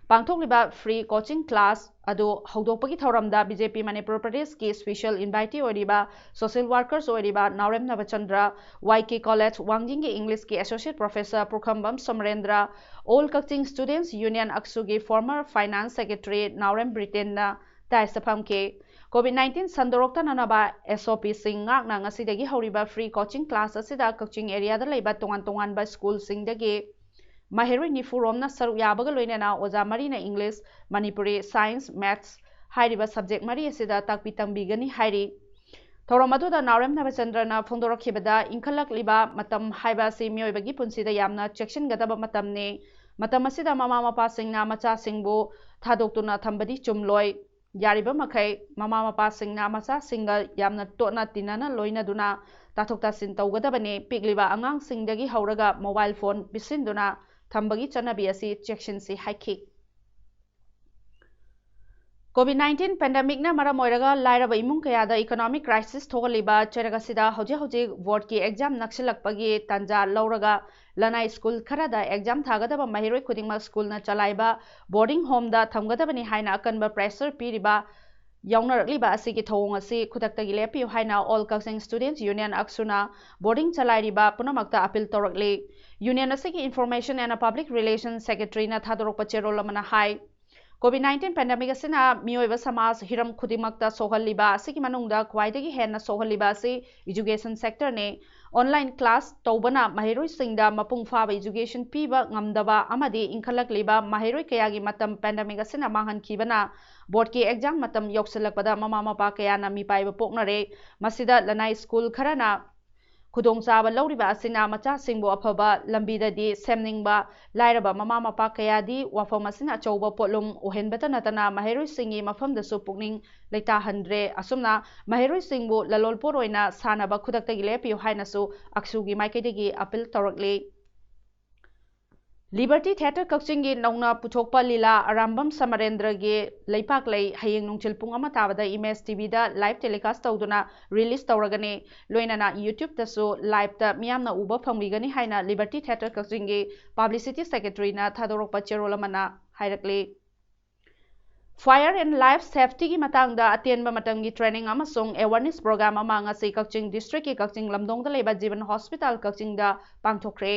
ꯄꯥꯡꯊꯣꯛꯂꯤꯕ free coaching class ꯑꯗꯨ ꯍꯧꯗꯣꯛꯄꯒꯤ ꯊꯧꯔꯝꯗ BJP ꯃꯅꯤꯄꯨꯔ ꯄ꯭ꯔꯗꯦꯁꯀꯤ special invitee ꯑꯣꯏꯔꯤꯕ social workers ꯑꯣꯏꯔꯤꯕ ꯅꯥꯎꯔꯦꯝ ꯅꯕꯆꯟꯗ꯭ꯔ, YK College ꯋꯥꯡꯖꯤꯡꯒꯤ Englishꯀꯤ associate professor ꯄꯨꯈ꯭ꯔꯝꯕꯝ ꯁꯣꯃꯔꯦꯟꯗ꯭ꯔ, All Kakching Students Union, ꯑꯛꯁꯨꯒꯤ former finance secretary ꯅꯥꯎꯔꯦꯝ ꯕ꯭ꯔꯤꯇꯦꯟꯅ ꯇꯥꯏꯁꯇ ꯐꯝꯈꯤ꯫ COVID nineteen ꯁꯟꯗꯣꯔꯛꯇꯅꯅꯕ SOP ꯁꯤꯡ ꯉꯥꯛꯅ ꯉꯁꯤꯗꯒꯤ ꯍꯧꯔꯤꯕ free coaching class ꯑꯁꯤꯗ ꯀꯛꯆꯤꯡ area ꯗ ꯂꯩꯕ ꯇꯣꯉꯥꯟ ꯇꯣꯉꯥꯟꯕ school ꯁꯤꯡꯗꯒꯤ ꯃꯍꯩꯔꯣꯏ ꯅꯤꯐꯨ ꯔꯣꯝꯅ ꯁꯔꯨꯛ ꯌꯥꯕꯒ ꯂꯣꯏꯅꯅ ꯑꯣꯖꯥ ꯃꯔꯤꯅ English, ꯃꯅꯤꯄꯨꯔꯤ, Science, Maths ꯍꯥꯏꯔꯤꯕ subject ꯃꯔꯤ ꯑꯁꯤꯗ ꯇꯥꯛꯄꯤ ꯇꯝꯕꯤꯒꯅꯤ ꯍꯥꯏꯔꯤ꯫ ꯊꯧꯔꯝ ꯑꯗꯨꯗ ꯅꯥꯎꯔꯦꯝ ꯅꯕꯆꯟꯗ꯭ꯔꯅ ꯐꯣꯡꯗꯣꯔꯛꯈꯤꯕꯗ, ꯏꯟꯈꯠꯂꯛꯂꯤꯕ ꯃꯇꯝ ꯍꯥꯏꯕ ꯑꯁꯤ ꯃꯤꯑꯣꯏꯕꯒꯤ ꯄꯨꯟꯁꯤꯗ ꯌꯥꯝꯅ ꯆꯦꯛꯁꯤꯟꯒꯗꯕ ꯃꯇꯝꯅꯤ꯫ ꯃꯇꯝ ꯑꯁꯤꯗ ꯃꯃꯥ ꯃꯄꯥꯁꯤꯡꯅ ꯃꯆꯥꯁꯤꯡꯕꯨ ꯊꯥꯗꯣꯛꯇꯨꯅ ꯊꯝꯕꯗꯤ ꯆꯨꯝꯂꯣꯏ꯫ ꯌꯥꯔꯤꯕ ꯃꯈꯩ ꯃꯃꯥ ꯃꯄꯥꯁꯤꯡꯅ ꯃꯆꯥꯁꯤꯡꯒ ꯌꯥꯝꯅ ꯇꯣꯠꯅ ꯇꯤꯟꯅꯅ ꯂꯣꯏꯅꯗꯨꯅ ꯇꯥꯊꯣꯛ ꯇꯥꯁꯤꯟ ꯇꯧꯒꯗꯕꯅꯤ꯫ ꯄꯤꯛꯂꯤꯕ ꯑꯉꯥꯡꯁꯤꯡꯗꯒꯤ ꯍꯧꯔꯒ mobile phone ꯄꯤꯁꯤꯟꯗꯨꯅ ꯊꯝꯕꯒꯤ ꯆꯠꯅꯕꯤ ꯑꯁꯤ ꯆꯦꯛꯁꯤꯟꯁꯤ ꯍꯥꯏꯈꯤ꯫ COVID nineteen pandemic ꯅ ꯃꯔꯝ ꯑꯣꯏꯔꯒ ꯂꯥꯏꯔꯕ ꯏꯃꯨꯡ ꯀꯌꯥꯗ economic crisis ꯊꯣꯛꯍꯜꯂꯤꯕ ꯆꯩꯔꯛ ꯑꯁꯤꯗ ꯍꯧꯖꯤꯛ ꯍꯧꯖꯤꯛ board ꯀꯤ exam ꯅꯛꯁꯤꯜꯂꯛꯄꯒꯤ ꯇꯥꯟꯖꯥ ꯂꯧꯔꯒ ꯂꯅꯥꯏ school ꯈꯔꯗ exam ꯊꯥꯒꯗꯕ ꯃꯍꯩꯔꯣꯏ ꯈꯨꯗꯤꯡꯃꯛ school ꯅ ꯆꯂꯥꯏꯕ boarding home ꯗ ꯊꯝꯒꯗꯕꯅꯤ ꯍꯥꯏꯅ ꯑꯀꯟꯕ pressure ꯄꯤꯔꯤꯕ ꯌꯥꯎꯅꯔꯛꯂꯤꯕ ꯑꯁꯤꯒꯤ ꯊꯧꯑꯣꯡ ꯑꯁꯤ ꯈꯨꯗꯛꯇꯒꯤ ꯂꯦꯞꯄꯤꯌꯨ ꯍꯥꯏꯅ All Kakching Students Union, AKSU ꯅ boarding ꯆꯂꯥꯏꯔꯤꯕ ꯄꯨꯝꯅꯃꯛꯇ appeal ꯇꯧꯔꯛꯂꯤ꯫ Union ꯑꯁꯤꯒꯤ Information and Public Relation Secretary ꯅ ꯊꯥꯗꯣꯔꯛꯄ ꯆꯦꯔꯣꯜ ꯑꯃꯅ ꯍꯥꯏ, COVID nineteen pandemic ꯑꯁꯤꯅ ꯃꯤꯑꯣꯏꯕ ꯁꯃꯥꯖ ꯍꯤꯔꯝ ꯈꯨꯗꯤꯡꯃꯛꯇ ꯁꯣꯛꯍꯜꯂꯤꯕ ꯑꯁꯤꯒꯤ ꯃꯅꯨꯡꯗ ꯈ꯭ꯋꯥꯏꯗꯒꯤ ꯍꯦꯟꯅ ꯁꯣꯛꯍꯜꯂꯤꯕ ꯑꯁꯤ education sector ꯅꯤ꯫ Online class ꯇꯧꯕꯅ ꯃꯍꯩꯔꯣꯏꯁꯤꯡꯗ ꯃꯄꯨꯡ ꯐꯥꯕ education ꯄꯤꯕ ꯉꯝꯗꯕ ꯑꯃꯗꯤ ꯏꯟꯈꯠꯂꯛꯂꯤꯕ ꯃꯍꯩꯔꯣꯏ ꯀꯌꯥꯒꯤ ꯃꯇꯝ pandemic ꯑꯁꯤꯅ ꯃꯥꯡꯍꯟꯈꯤꯕꯅ board ꯀꯤ exam ꯃꯇꯝ ꯌꯧꯁꯤꯜꯂꯛꯄꯗ ꯃꯃꯥ ꯃꯄꯥ ꯀꯌꯥꯅ ꯃꯤꯄꯥꯏꯕ ꯄꯣꯛꯅꯔꯦ꯫ ꯃꯁꯤꯗ ꯂꯅꯥꯏ school ꯈꯔꯅ ꯈꯨꯗꯣꯡꯆꯥꯕ ꯂꯧꯔꯤꯕ ꯑꯁꯤꯅ ꯃꯆꯥꯁꯤꯡꯕꯨ ꯑꯐꯕ ꯂꯝꯕꯤꯗꯗꯤ ꯁꯦꯝꯅꯤꯡꯕ, ꯂꯥꯏꯔꯕ ꯃꯃꯥ ꯃꯄꯥ ꯀꯌꯥꯗꯤ ꯋꯥꯐꯝ ꯑꯁꯤꯅ ꯑꯆꯧꯕ ꯄꯣꯠꯂꯨꯝ ꯑꯣꯏꯍꯟꯕꯇ ꯅꯠꯇꯅ ꯃꯍꯩꯔꯣꯏꯁꯤꯡꯒꯤ ꯃꯐꯝꯗꯁꯨ ꯄꯨꯛꯅꯤꯡ ꯂꯩꯇꯥꯍꯟꯗ꯭ꯔꯦ꯫ ꯑꯁꯨꯝꯅ ꯃꯍꯩꯔꯣꯏꯁꯤꯡꯕꯨ ꯂꯂꯣꯟꯄꯣꯠ ꯑꯣꯏꯅ ꯁꯥꯟꯅꯕ ꯈꯨꯗꯛꯇꯒꯤ ꯂꯦꯞꯄꯤꯌꯨ ꯍꯥꯏꯅꯁꯨ AKSU ꯒꯤ ꯃꯥꯏꯀꯩꯗꯒꯤ appeal ꯇꯧꯔꯛꯂꯤ꯫ Liberty Theatre ꯀꯛꯆꯤꯡꯒꯤ ꯅꯧꯅ ꯄꯨꯊꯣꯛꯄ ꯂꯤꯂꯥ ꯑꯔꯥꯝꯕꯝ ꯁꯃꯔꯦꯟꯗ꯭ꯔꯒꯤ ꯂꯩꯄꯥꯛꯂꯩ ꯍꯌꯦꯡ ꯅꯨꯡꯊꯤꯜ ꯄꯨꯡ ꯑꯃ ꯇꯥꯕꯗ Image TV ꯗ live telecast ꯇꯧꯗꯨꯅ release ꯇꯧꯔꯒꯅꯤ꯫ ꯂꯣꯏꯅꯅ YouTube ꯇꯁꯨ live ꯇ ꯃꯤꯌꯥꯝꯅ ꯎꯕ ꯐꯪꯕꯤꯒꯅꯤ ꯍꯥꯏꯅ Liberty Theatre ꯀꯛꯆꯤꯡꯒꯤ publicity secretary ꯅ ꯊꯥꯗꯣꯔꯛꯄ ꯆꯦꯔꯣꯜ ꯑꯃꯅ ꯍꯥꯏꯔꯛꯂꯤ꯫ Fire and Life Safety ꯒꯤ ꯃꯇꯥꯡꯗ ꯑꯇꯦꯟꯕ ꯃꯇꯝꯒꯤ training ꯑꯃꯁꯨꯡ awareness program ꯑꯃ ꯉꯁꯤ ꯀꯛꯆꯤꯡ district ꯀꯤ ꯀꯛꯆꯤꯡ ꯂꯝꯗꯣꯡꯗ ꯂꯩꯕ ꯖꯤꯕꯟ hospital ꯀꯛꯆꯤꯡꯗ ꯄꯥꯡꯊꯣꯛꯈ꯭ꯔꯦ꯫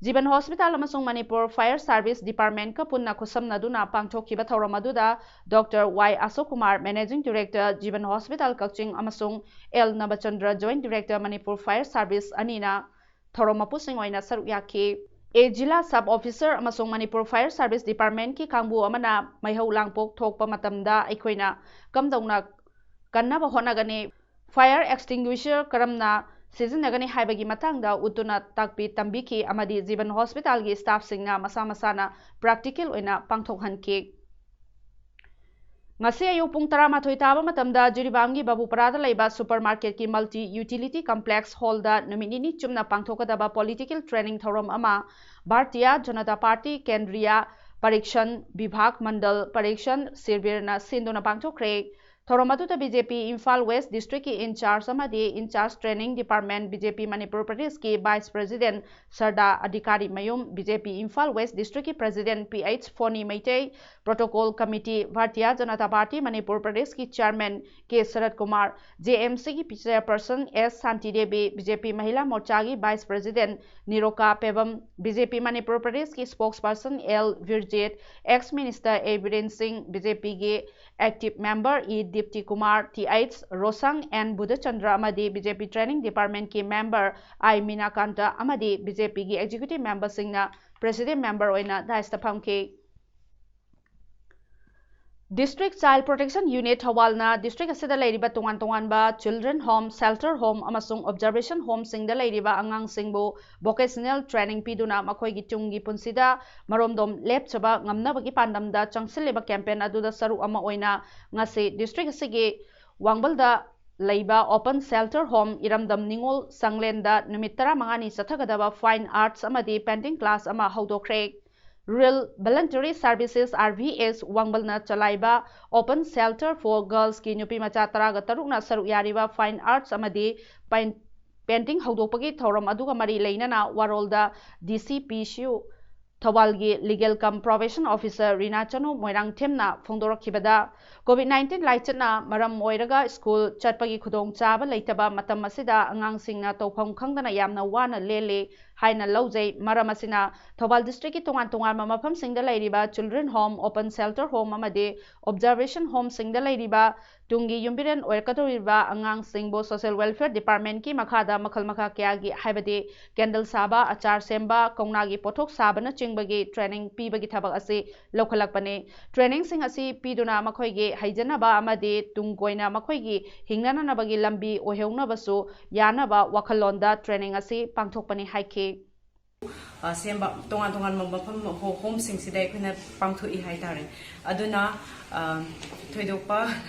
ꯖꯤꯕꯟ ꯍꯣꯁꯄꯤꯇꯥꯜ ꯑꯃꯁꯨꯡ ꯃꯅꯤꯄꯨꯔ ꯐꯥꯌꯔ ꯁꯥꯔꯚꯤꯁ ꯗꯤꯄꯥꯔꯠꯃꯦꯟꯠꯀ ꯄꯨꯟꯅ ꯈꯨꯠꯁꯝꯅꯗꯨꯅ ꯄꯥꯡꯊꯣꯛꯈꯤꯕ ꯊꯧꯔꯝ ꯑꯗꯨꯗ doctor Y Ashok Kumar, managing director, Jivan hospital Kakching, ꯑꯃꯁꯨꯡ L Nabachandra, joint director, Manipur fire service ꯑꯅꯤꯅ ꯊꯧꯔꯝ ꯃꯄꯨꯁꯤꯡ ꯑꯣꯏꯅ ꯁꯔꯨꯛ ꯌꯥꯈꯤ꯫ ꯑꯦ ꯖꯤꯂꯥ ꯁꯕ ꯑꯣꯐꯤꯁꯥꯔ ꯑꯃꯁꯨꯡ ꯃꯅꯤꯄꯨꯔ ꯐꯥꯌꯔ ꯁꯥꯔꯚꯤꯁ ꯗꯤꯄꯥꯔꯠꯃꯦꯟꯠꯀꯤ ꯀꯥꯡꯕꯨ ꯑꯃꯅ ꯃꯩꯍꯧ ꯂꯥꯡꯄꯣꯛ ꯊꯣꯛꯄ ꯃꯇꯝꯗ ꯑꯩꯈꯣꯏꯅ ꯀꯝꯗꯧꯅ ꯀꯟꯅꯕ ꯍꯣꯠꯅꯒꯅꯤ, ꯐꯥꯌꯔ ꯑꯦꯛꯁꯇꯤꯡꯒ꯭ꯋꯤꯁꯔ ꯀꯔꯝꯅ ꯁꯤꯖꯤꯟꯅꯒꯅꯤ ꯍꯥꯏꯕꯒꯤ ꯃꯇꯥꯡꯗ ꯎꯠꯇꯨꯅ ꯇꯥꯛꯄꯤ ꯇꯝꯕꯤꯈꯤ ꯑꯃꯗꯤ ꯖꯤꯕꯟ ꯍꯣꯁꯄꯤꯇꯥꯜꯒꯤ ꯁ꯭ꯇꯥꯐꯁꯤꯡꯅ ꯃꯁꯥ ꯃꯁꯥꯅ ꯄ꯭ꯔꯥꯛꯇꯤꯀꯦꯜ ꯑꯣꯏꯅ ꯄꯥꯡꯊꯣꯛꯍꯟꯈꯤ꯫ ꯉꯁꯤ ꯑꯌꯨꯛ ꯄꯨꯡ ꯇꯔꯥꯃꯥꯊꯣꯏ ꯇꯥꯕ ꯃꯇꯝꯗ ꯖꯤꯔꯤꯕꯥꯝꯒꯤ ꯕꯥꯕꯨꯄꯔꯥꯗ ꯂꯩꯕ ꯁꯨꯄꯔ ꯃꯥꯔꯀꯦꯠꯀꯤ ꯃꯜꯇꯤ ꯌꯨꯇꯤꯂꯤꯇꯤ ꯀꯝꯄ꯭ꯂꯦꯛꯁ ꯍꯣꯜꯗ ꯅꯨꯃꯤꯠ ꯅꯤꯅꯤ ꯆꯨꯞꯅ ꯄꯥꯡꯊꯣꯛꯀꯗꯕ ꯄꯣꯂꯤꯇꯤꯀꯦꯜ ꯇ꯭ꯔꯦꯅꯤꯡ ꯊꯧꯔꯝ ꯑꯃ ꯚꯥꯔꯇꯤꯌꯥ ꯖꯅꯇꯥ ꯄꯥꯔꯇꯤ ꯀꯦꯟꯗ꯭ꯔꯤꯌꯥ ꯄꯔꯤꯛꯁꯟ ꯚꯤꯚꯥꯒ ꯃꯟꯗꯜ ꯄꯔꯤꯛꯁꯟ ꯁꯤꯔꯕꯤꯔꯅ ꯁꯤꯟꯗꯨꯅ ꯄꯥꯡꯊꯣꯛꯈ꯭ꯔꯦ꯫ ꯊꯧꯔꯝ ꯑꯗꯨꯗ B J P Imphal west ꯗꯤꯁꯇ꯭ꯔꯤꯛꯀꯤ ꯏꯟꯆꯥꯔꯖ ꯑꯃꯗꯤ in charge training department B J P Manipur ꯄ꯭ꯔꯗꯦꯁꯀꯤ ꯚꯥꯏꯁ ꯄ꯭ꯔꯦꯁꯤꯗꯦꯟꯠ ꯁꯔꯗꯥ ꯑꯙꯤꯀꯥꯔꯤ ꯃꯌꯨꯝ, B J P Imphal west ꯗꯤꯁꯇ꯭ꯔꯤꯛꯀꯤ president P H Phoni Meitei, protocol committee, Bharatiya Janata party Manipur ꯄ꯭ꯔꯗꯦꯁꯀꯤ chairman K Sarat Kumar, J M ꯁꯤꯒꯤ chairperson S Shanti Devi, B J P Mahila ꯃꯣꯔꯆꯥꯒꯤ vice president Niroka Pebam, B J P Manipur ꯄ꯭ꯔꯗꯦꯁꯀꯤ spokesperson L ꯕꯤꯔꯖꯤꯠ, ex minister A Biren Singh, B J ꯄꯤꯒꯤ active member E Dipti Kumar, T H Rosang, N Budhachandra ꯑꯃꯗꯤ B J P training ꯗꯤꯄꯥꯔꯠꯃꯦꯟꯠꯀꯤ member I Minakanta ꯑꯃꯗꯤ B J ꯄꯤꯒꯤ executive ꯃꯦꯝꯕꯔꯁꯤꯡꯅ president member ꯑꯣꯏꯅ ꯗꯥꯏꯁꯇ ꯐꯝꯈꯤ꯫ ꯗꯤꯁꯇ꯭ꯔꯤꯛ ꯆꯥꯏꯜ ꯄ꯭ꯔꯣꯇꯦꯛꯁꯟ ꯌꯨꯅꯤꯠ ꯊꯧꯕꯥꯜꯅ ꯗꯤꯁꯇ꯭ꯔꯤꯛ ꯑꯁꯤꯗ ꯂꯩꯔꯤꯕ ꯇꯣꯉꯥꯟ ꯇꯣꯉꯥꯟꯕ ꯆꯤꯜꯗ꯭ꯔꯦꯟ ꯍꯣꯝ, ꯁꯦꯜꯇꯔ ꯍꯣꯝ ꯑꯃꯁꯨꯡ ꯑꯣꯕꯖꯥꯔꯕꯦꯁꯟ ꯍꯣꯝꯁꯤꯡꯗ ꯂꯩꯔꯤꯕ ꯑꯉꯥꯡꯁꯤꯡꯕꯨ ꯚꯣꯀꯦꯁꯅꯦꯜ ꯇ꯭ꯔꯦꯅꯤꯡ ꯄꯤꯗꯨꯅ ꯃꯈꯣꯏꯒꯤ ꯇꯨꯡꯒꯤ ꯄꯨꯟꯁꯤꯗ ꯃꯔꯣꯝꯗꯣꯝ ꯂꯦꯞꯆꯕ ꯉꯝꯅꯕꯒꯤ ꯄꯥꯟꯗꯝꯗ ꯆꯪꯁꯤꯜꯂꯤꯕ ꯀꯦꯝꯄꯦꯟ ꯑꯗꯨꯗ ꯁꯔꯨꯛ ꯑꯃ ꯑꯣꯏꯅ ꯉꯁꯤ ꯗꯤꯁꯇ꯭ꯔꯤꯛ ꯑꯁꯤꯒꯤ ꯋꯥꯡꯕꯜꯗ ꯂꯩꯕ ꯑꯣꯄꯟ ꯁꯦꯜꯇꯔ ꯍꯣꯝ ꯏꯔꯝꯗꯝ ꯅꯤꯉꯣꯜ ꯁꯪꯂꯦꯟꯗ ꯅꯨꯃꯤꯠ ꯇꯔꯥꯃꯉꯥꯅꯤ ꯆꯠꯊꯒꯗꯕ ꯐꯥꯏꯟ ꯑꯥꯔꯠꯁ ꯑꯃꯗꯤ ꯄꯦꯟꯇꯤꯡ ꯀ꯭ꯂꯥꯁ ꯑꯃ ꯍꯧꯗꯣꯛꯈ꯭ꯔꯦ꯫ Rural Voluntary Services, R V S, ꯋꯥꯡꯕꯜꯅ ꯆꯂꯥꯏꯕ Open Shelter for Girls ꯀꯤ ꯅꯨꯄꯤ ꯃꯆꯥ ꯇꯔꯥꯒ ꯇꯔꯨꯛꯅ ꯁꯔꯨꯛ ꯌꯥꯔꯤꯕ ꯐꯥꯏꯟ ꯑꯥꯔꯠꯁ ꯑꯃꯗꯤ ꯄꯥꯏꯟ-, ꯄꯦꯟꯇꯤꯡ ꯍꯧꯗꯣꯛꯄꯒꯤ ꯊꯧꯔꯝ ꯑꯗꯨꯒ ꯃꯔꯤ ꯂꯩꯅꯅ ꯋꯥꯔꯣꯜꯗ D C P C U ꯊꯧꯕꯥꯜꯒꯤ Legal cum Probation Officer Rina Chanu ꯃꯣꯏꯔꯥꯡꯊꯦꯝꯅ ꯐꯣꯡꯗꯣꯔꯛꯈꯤꯕꯗ, COVID nineteen ꯂꯥꯏꯆꯠꯅ ꯃꯔꯝ ꯑꯣꯏꯔꯒ ꯁ꯭ꯀꯨꯜ ꯆꯠꯄꯒꯤ ꯈꯨꯗꯣꯡꯆꯥꯕ ꯂꯩꯇꯕ ꯃꯇꯝ ꯑꯁꯤꯗ ꯑꯉꯥꯡꯁꯤꯡꯅ ꯇꯧꯐꯝ ꯈꯪꯗꯅ ꯌꯥꯝꯅ ꯋꯥꯅ ꯂꯦꯜꯂꯤ ꯍꯥꯏꯅ ꯂꯧꯖꯩ꯫ ꯃꯔꯝ ꯑꯁꯤꯅ ꯊꯧꯕꯥꯜ district ꯀꯤ ꯇꯣꯉꯥꯟ ꯇꯣꯉꯥꯟꯕ ꯃꯐꯝꯁꯤꯡꯗ ꯂꯩꯔꯤꯕ children home, open shelter home ꯑꯃꯗꯤ observation home ꯁꯤꯡꯗ ꯂꯩꯔꯤꯕ ꯇꯨꯡꯒꯤ ꯌꯨꯝꯕꯤꯔꯦꯟ ꯑꯣꯏꯔꯛꯀꯗꯧꯔꯤꯕ ꯑꯉꯥꯡꯁꯤꯡꯕꯨ Social Welfare Department ꯀꯤ ꯃꯈꯥꯗ ꯃꯈꯜ ꯃꯈꯥ ꯀꯌꯥꯒꯤ, ꯍꯥꯏꯕꯗꯤ candle ꯁꯥꯕ, ꯑꯆꯥꯔ ꯁꯦꯝꯕ, ꯀꯧꯅꯥꯒꯤ ꯄꯣꯠꯊꯣꯛ ꯁꯥꯕꯅꯆꯤꯡꯕꯒꯤ training ꯄꯤꯕꯒꯤ ꯊꯕꯛ ꯑꯁꯤ ꯂꯧꯈꯠꯂꯛꯄꯅꯤ꯫ Training ꯁꯤꯡ ꯑꯁꯤ ꯄꯤꯗꯨꯅ ꯃꯈꯣꯏꯒꯤ ꯍꯩꯖꯅꯕ ꯑꯃꯗꯤ ꯇꯨꯡ ꯀꯣꯏꯅ ꯃꯈꯣꯏꯒꯤ ꯍꯤꯡꯅꯅꯕꯒꯤ ꯂꯝꯕꯤ ꯑꯣꯏꯍꯧꯅꯕꯁꯨ ꯌꯥꯅꯕ ꯋꯥꯈꯜꯂꯣꯟꯗ training ꯑꯁꯤ ꯄꯥꯡꯊꯣꯛꯄꯅꯤ ꯍꯥꯏꯈꯤ꯫ ꯑ, ꯁꯦꯝꯕ ꯇꯣꯉꯥꯟ ꯇꯣꯉꯥꯟꯕ ꯃꯐꯝ, ꯍꯣ-, home ꯁꯤꯡꯁꯤꯗ ꯑꯩꯈꯣꯏꯅ ꯄꯥꯡꯊꯣꯛꯏ ꯍꯥꯏꯇꯥꯔꯦ꯫ ꯑꯗꯨꯅ, ꯑ, ꯊꯣꯏꯗꯣꯛꯄ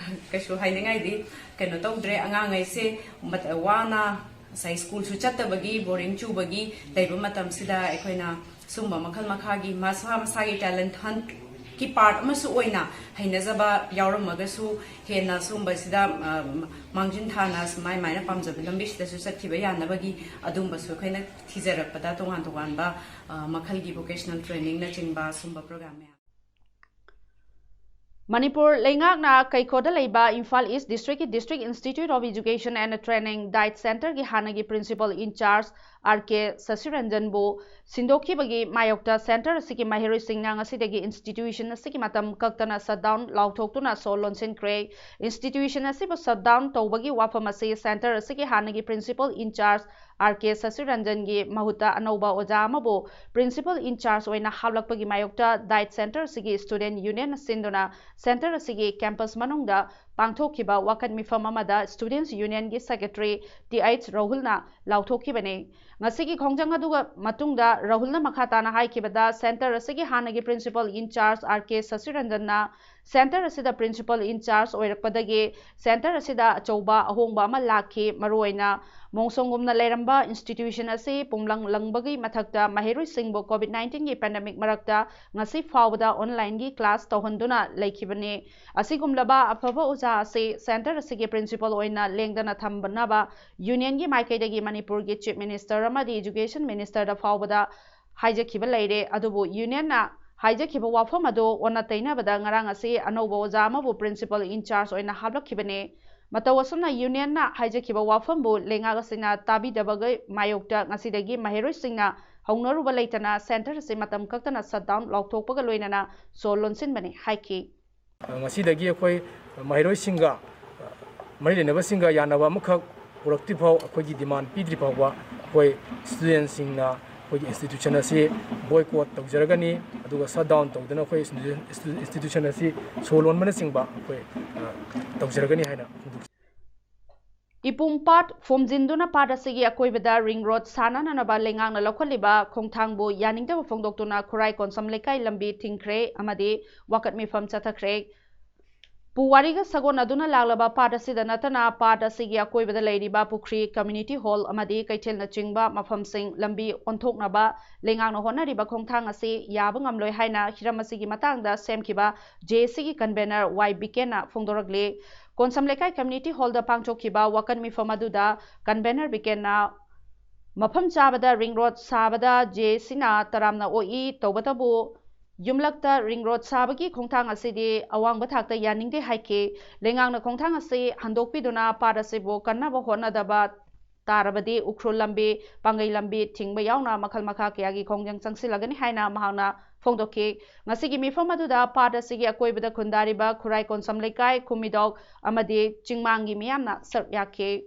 ꯀꯩꯁꯨ ꯍꯥꯏꯅꯤꯡꯉꯥꯏꯗꯤ ꯀꯩꯅꯣ ꯇꯧꯗ꯭ꯔꯦ꯫ ꯑꯉꯥꯡꯉꯩꯁꯦ ꯃꯠ-, ꯋꯥꯅ ꯉꯁꯥꯏ ꯁ꯭ꯀꯨꯜꯁꯨ ꯆꯠꯇꯕꯒꯤ, boring ꯆꯨꯕꯒꯤ ꯂꯩꯕ ꯃꯇꯝꯁꯤꯗ ꯑꯩꯈꯣꯏꯅ ꯁꯨꯝꯕ ꯃꯈꯜ ꯃꯈꯥꯒꯤ ꯃꯁꯥ ꯃꯁꯥꯒꯤ talent hunt ꯀꯤ part ꯑꯃꯁꯨ ꯑꯣꯏꯅ ꯍꯩꯅꯖꯕ ꯌꯥꯎꯔꯝꯃꯒꯁꯨ ꯍꯦꯟꯅ ꯁꯨꯝꯕꯁꯤꯗ, ꯑ, ꯃꯥꯡꯖꯤꯟ ꯊꯥꯅ ꯁꯨꯃꯥꯏ ꯃꯥꯏꯅ ꯄꯥꯝꯖꯕ ꯂꯝꯕꯤꯁꯤꯗꯁꯨ ꯆꯠꯈꯤꯕ ꯌꯥꯅꯕꯒꯤ ꯑꯗꯨꯝꯕꯁꯨ ꯑꯩꯈꯣꯏꯅ ꯊꯤꯖꯔꯛꯄꯗ ꯇꯣꯉꯥꯟ ꯇꯣꯉꯥꯟꯕ, ꯑ, ꯃꯈꯜꯒꯤ vocational training ꯅꯆꯤꯡꯕ ꯁꯨꯝꯕ program ꯃꯌꯥꯝ꯫ ꯃꯅꯤꯄꯨꯔ ꯂꯩꯉꯥꯛꯅ ꯀꯩꯀꯣꯗ ꯂꯩꯕ ꯏꯝꯐꯥꯜ East District ꯀꯤ District Institute of Education and Training DIET Center ꯒꯤ ꯍꯥꯟꯅꯒꯤ Principal in Charge R K ꯁꯁꯤꯔꯟꯖꯟꯕꯨ ꯁꯤꯟꯗꯣꯛꯈꯤꯕꯒꯤ ꯃꯥꯌꯣꯛꯇ center ꯑꯁꯤꯒꯤ ꯃꯍꯩꯔꯣꯏꯁꯤꯡꯅ ꯉꯁꯤꯗꯒꯤ institution ꯑꯁꯤꯒꯤ ꯃꯇꯝ ꯀꯛꯇꯅ shutdown ꯂꯥꯎꯊꯣꯛꯇꯨꯅ ꯁꯣ ꯂꯣꯟꯁꯤꯟꯈ꯭ꯔꯦ꯫ Institution ꯑꯁꯤꯕꯨ shutdown ꯇꯧꯕꯒꯤ ꯋꯥꯐꯝ ꯑꯁꯤ center ꯑꯁꯤꯒꯤ ꯍꯥꯟꯅꯒꯤ Principal in Charge R K ꯁꯁꯤꯔꯟꯖꯟꯒꯤ ꯃꯍꯨꯠꯇ ꯑꯅꯧꯕ ꯑꯣꯖꯥ ꯑꯃꯕꯨ Principal in Charge ꯑꯣꯏꯅ ꯍꯥꯞꯂꯛꯄꯒꯤ ꯃꯥꯌꯣꯛꯇ DIET Center ꯑꯁꯤꯒꯤ Student Union ꯅ ꯁꯤꯟꯗꯨꯅ center ꯑꯁꯤꯒꯤ campus ꯃꯅꯨꯡꯗ ꯄꯥꯡꯊꯣꯛꯈꯤꯕ ꯋꯥꯀꯠ ꯃꯤꯐꯝ ꯑꯃꯗ Students Union ꯒꯤ Secretary ꯇꯤ ꯑꯩꯆ ꯔꯥꯍꯨꯜꯅ ꯂꯥꯎꯊꯣꯛꯈꯤꯕꯅꯤ꯫ ꯉꯁꯤꯒꯤ ꯈꯣꯡꯖꯪ ꯑꯗꯨꯒ ꯃꯇꯨꯡꯗ ꯔꯥꯍꯨꯜꯅ ꯃꯈꯥ ꯇꯥꯅ ꯍꯥꯏꯈꯤꯕꯗ, center ꯑꯁꯤꯒꯤ ꯍꯥꯟꯅꯒꯤ Principal in Charge R K ꯁꯁꯤꯔꯟꯖꯟꯅ center ꯑꯁꯤꯗ Principal in Charge ꯑꯣꯏꯔꯛꯄꯗꯒꯤ center ꯑꯁꯤꯗ ꯑꯆꯧꯕ ꯑꯍꯣꯡꯕ ꯑꯃ ꯂꯥꯛꯈꯤ꯫ ꯃꯔꯨꯑꯣꯏꯅ ꯃꯣꯡꯁꯣꯡꯒꯨꯝꯅ ꯂꯩꯔꯝꯕ institution ꯑꯁꯤ ꯄꯨꯝꯂꯪ ꯂꯪꯕꯒꯤ ꯃꯊꯛꯇ ꯃꯍꯩꯔꯣꯏꯁꯤꯡꯕꯨ COVID nineteen ꯒꯤ pandemic ꯃꯔꯛꯇ ꯉꯁꯤ ꯐꯥꯎꯕꯗ online ꯒꯤ class ꯇꯧꯍꯟꯗꯨꯅ ꯂꯩꯈꯤꯕꯅꯤ꯫ ꯑꯁꯤꯒꯨꯝꯂꯕ ꯑꯐꯕ ꯑꯣꯖꯥ ꯑꯁꯤ center ꯑꯁꯤꯒꯤ Principal ꯑꯣꯏꯅ ꯂꯦꯡꯗꯅ ꯊꯝꯅꯕ Union ꯒꯤ ꯃꯥꯏꯀꯩꯗꯒꯤ ꯃꯅꯤꯄꯨꯔꯒꯤ Chief Minister ꯑꯃꯗꯤ Education Minister ꯗ ꯐꯥꯎꯕꯗ ꯍꯥꯏꯖꯈꯤꯕ ꯂꯩꯔꯦ꯫ ꯑꯗꯨꯕꯨ unionꯅ ꯍꯥꯏꯖꯈꯤꯕ ꯋꯥꯐꯝ ꯑꯗꯨ ꯑꯣꯟꯅ ꯇꯩꯅꯕꯗ ꯉꯔꯥꯡ ꯑꯁꯤ ꯑꯅꯧꯕ ꯑꯣꯖꯥ ꯑꯃꯕꯨ principal in charge ꯑꯣꯏꯅ ꯍꯥꯞꯂꯛꯈꯤꯕꯅꯤ꯫ ꯃꯇꯧ ꯑꯁꯨꯝꯅ unionꯅ ꯍꯥꯏꯖꯈꯤꯕ ꯋꯥꯐꯝꯕꯨ ꯂꯩꯉꯥꯛ ꯑꯁꯤꯅ ꯇꯥꯕꯤꯗꯕꯒꯤ ꯃꯥꯌꯣꯛꯇ ꯉꯁꯤꯗꯒꯤ ꯃꯍꯩꯔꯣꯏꯁꯤꯡꯅ ꯍꯧꯅꯔꯨꯕ ꯂꯩꯇꯅ centre ꯑꯁꯤ ꯃꯇꯝ ꯀꯛꯇꯅ shutdown ꯂꯥꯎꯊꯣꯛꯄꯒ ꯂꯣꯏꯅꯅ ꯁꯣ ꯂꯣꯟꯁꯤꯟꯕꯅꯤ ꯍꯥꯏꯈꯤ꯫ ꯉꯁꯤꯗꯒꯤ ꯑꯩꯈꯣꯏ ꯃꯍꯩꯔꯣꯏꯁꯤꯡꯒ, ꯃꯔꯤ ꯂꯩꯅꯕꯁꯤꯡꯒ ꯌꯥꯅꯕ ꯑꯃꯈꯛ ꯄꯨꯔꯛꯇ꯭ꯔꯤ ꯐꯥꯎ, ꯑꯩꯈꯣꯏꯒꯤ demand ꯄꯤꯗ꯭ꯔꯤ ꯐꯥꯎꯕ ꯑꯩꯈꯣꯏ studentꯁꯤꯡꯅ ꯑꯩꯈꯣꯏꯒꯤ institution ꯑꯁꯤ boycott ꯇꯧꯖꯔꯒꯅꯤ, ꯑꯗꯨꯒ shutdown ꯇꯧꯗꯨꯅ ꯑꯩꯈꯣꯏ institution, institution ꯑꯁꯤ ꯁꯣ ꯂꯣꯟꯕꯅꯆꯤꯡꯕ ꯑꯩꯈꯣꯏ, ꯑ, ꯇꯧꯖꯔꯒꯅꯤ ꯍꯥꯏꯅ ꯐꯣꯡꯗꯣꯛꯆꯔꯤ꯫ ꯏꯄꯨꯝ ꯄꯥꯠ ꯐꯨꯝꯖꯤꯟꯗꯨꯅ ꯄꯥꯠ ꯑꯁꯤꯒꯤ ꯑꯀꯣꯏꯕꯗ ring road ꯁꯥꯅꯅꯅꯕ ꯂꯩꯉꯥꯛꯅ ꯂꯧꯈꯠꯂꯤꯕ ꯈꯣꯡꯊꯥꯡꯕꯨ ꯌꯥꯅꯤꯡꯗꯕ ꯐꯣꯡꯗꯣꯛꯇꯨꯅ ꯈꯨꯔꯥꯏ ꯀꯣꯟꯁꯝ ꯂꯩꯀꯥꯏ ꯂꯝꯕꯤ ꯊꯤꯡꯈ꯭ꯔꯦ ꯑꯃꯗꯤ ꯋꯥꯀꯠ ꯃꯤꯐꯝ ꯆꯠꯊꯈ꯭ꯔꯦ꯫ ꯄꯨꯋꯥꯔꯤꯒ ꯁꯥꯒꯣꯟꯅꯗꯨꯅ ꯂꯥꯛꯂꯕ ꯄꯥꯠ ꯑꯁꯤꯗ ꯅꯠꯇꯅ ꯄꯥꯠ ꯑꯁꯤꯒꯤ ꯑꯀꯣꯏꯕꯗ ꯂꯩꯔꯤꯕ ꯄꯨꯈ꯭ꯔꯤ, community hall ꯑꯃꯗꯤ ꯀꯩꯊꯦꯜꯅꯆꯤꯡꯕ ꯃꯐꯝꯁꯤꯡ ꯂꯝꯕꯤ ꯑꯣꯟꯊꯣꯛꯅꯕ ꯂꯩꯉꯥꯛꯅ ꯍꯣꯠꯅꯔꯤꯕ ꯈꯣꯡꯊꯥꯡ ꯑꯁꯤ ꯌꯥꯕ ꯉꯝꯂꯣꯏ ꯍꯥꯏꯅ ꯍꯤꯔꯝ ꯑꯁꯤꯒꯤ ꯃꯇꯥꯡꯗ ꯁꯦꯝꯈꯤꯕ JACꯒꯤ convener ꯋꯥꯏ ꯕꯤꯀꯦꯟꯅ ꯐꯣꯡꯗꯣꯔꯛꯂꯤ꯫ ꯀꯣꯟꯁꯝ ꯂꯩꯀꯥꯏ community hallꯗ ꯄꯥꯡꯊꯣꯛꯈꯤꯕ ꯋꯥꯀꯠ ꯃꯤꯐꯝ ꯑꯗꯨꯗ convener ꯕꯤꯀꯦꯟꯅ ꯃꯐꯝ ꯆꯥꯕꯗ ring road ꯁꯥꯕꯗ JACꯅ ꯇꯔꯥꯝꯅ ꯑꯣꯛꯏ, ꯇꯧꯕꯇꯕꯨ ꯌꯨꯝꯂꯛꯇ ring road ꯁꯥꯕꯒꯤ ꯈꯣꯡꯊꯥꯡ ꯑꯁꯤꯗꯤ ꯑꯋꯥꯡꯕ ꯊꯥꯛꯇ ꯌꯥꯅꯤꯡꯗꯦ ꯍꯥꯏꯈꯤ꯫ ꯂꯩꯉꯥꯛꯅ ꯈꯣꯡꯊꯥꯡ ꯑꯁꯤ ꯍꯟꯗꯣꯛꯄꯤꯗꯨꯅ ꯄꯥꯠ ꯑꯁꯤꯕꯨ ꯀꯟꯅꯕ ꯍꯣꯠꯅꯗꯕ ꯇꯥꯔꯕꯗꯤ ꯎꯈ꯭ꯔꯨꯜ ꯂꯝꯕꯤ, ꯄꯥꯡꯒꯩ ꯂꯝꯕꯤ ꯊꯤꯡꯕ ꯌꯥꯎꯅ ꯃꯈꯜ ꯃꯈꯥ ꯀꯌꯥꯒꯤ ꯈꯣꯡꯖꯪ ꯆꯪꯁꯤꯜꯂꯒꯅꯤ ꯍꯥꯏꯅ ꯃꯍꯥꯛꯅ ꯐꯣꯡꯗꯣꯛꯈꯤ꯫ ꯉꯁꯤꯒꯤ ꯃꯤꯐꯝ ꯑꯗꯨꯗ ꯄꯥꯠ ꯑꯁꯤꯒꯤ ꯑꯀꯣꯏꯕꯗ ꯈꯨꯟꯗꯥꯔꯤꯕ ꯈꯨꯔꯥꯏ ꯀꯣꯟꯁꯝ ꯂꯩꯀꯥꯏ, ꯈꯨꯃꯤꯗꯣꯛ ꯑꯃꯗꯤ ꯆꯤꯡꯃꯥꯡꯒꯤ ꯃꯤꯌꯥꯝꯅ ꯁꯔꯨꯛ ꯌꯥꯈꯤ꯫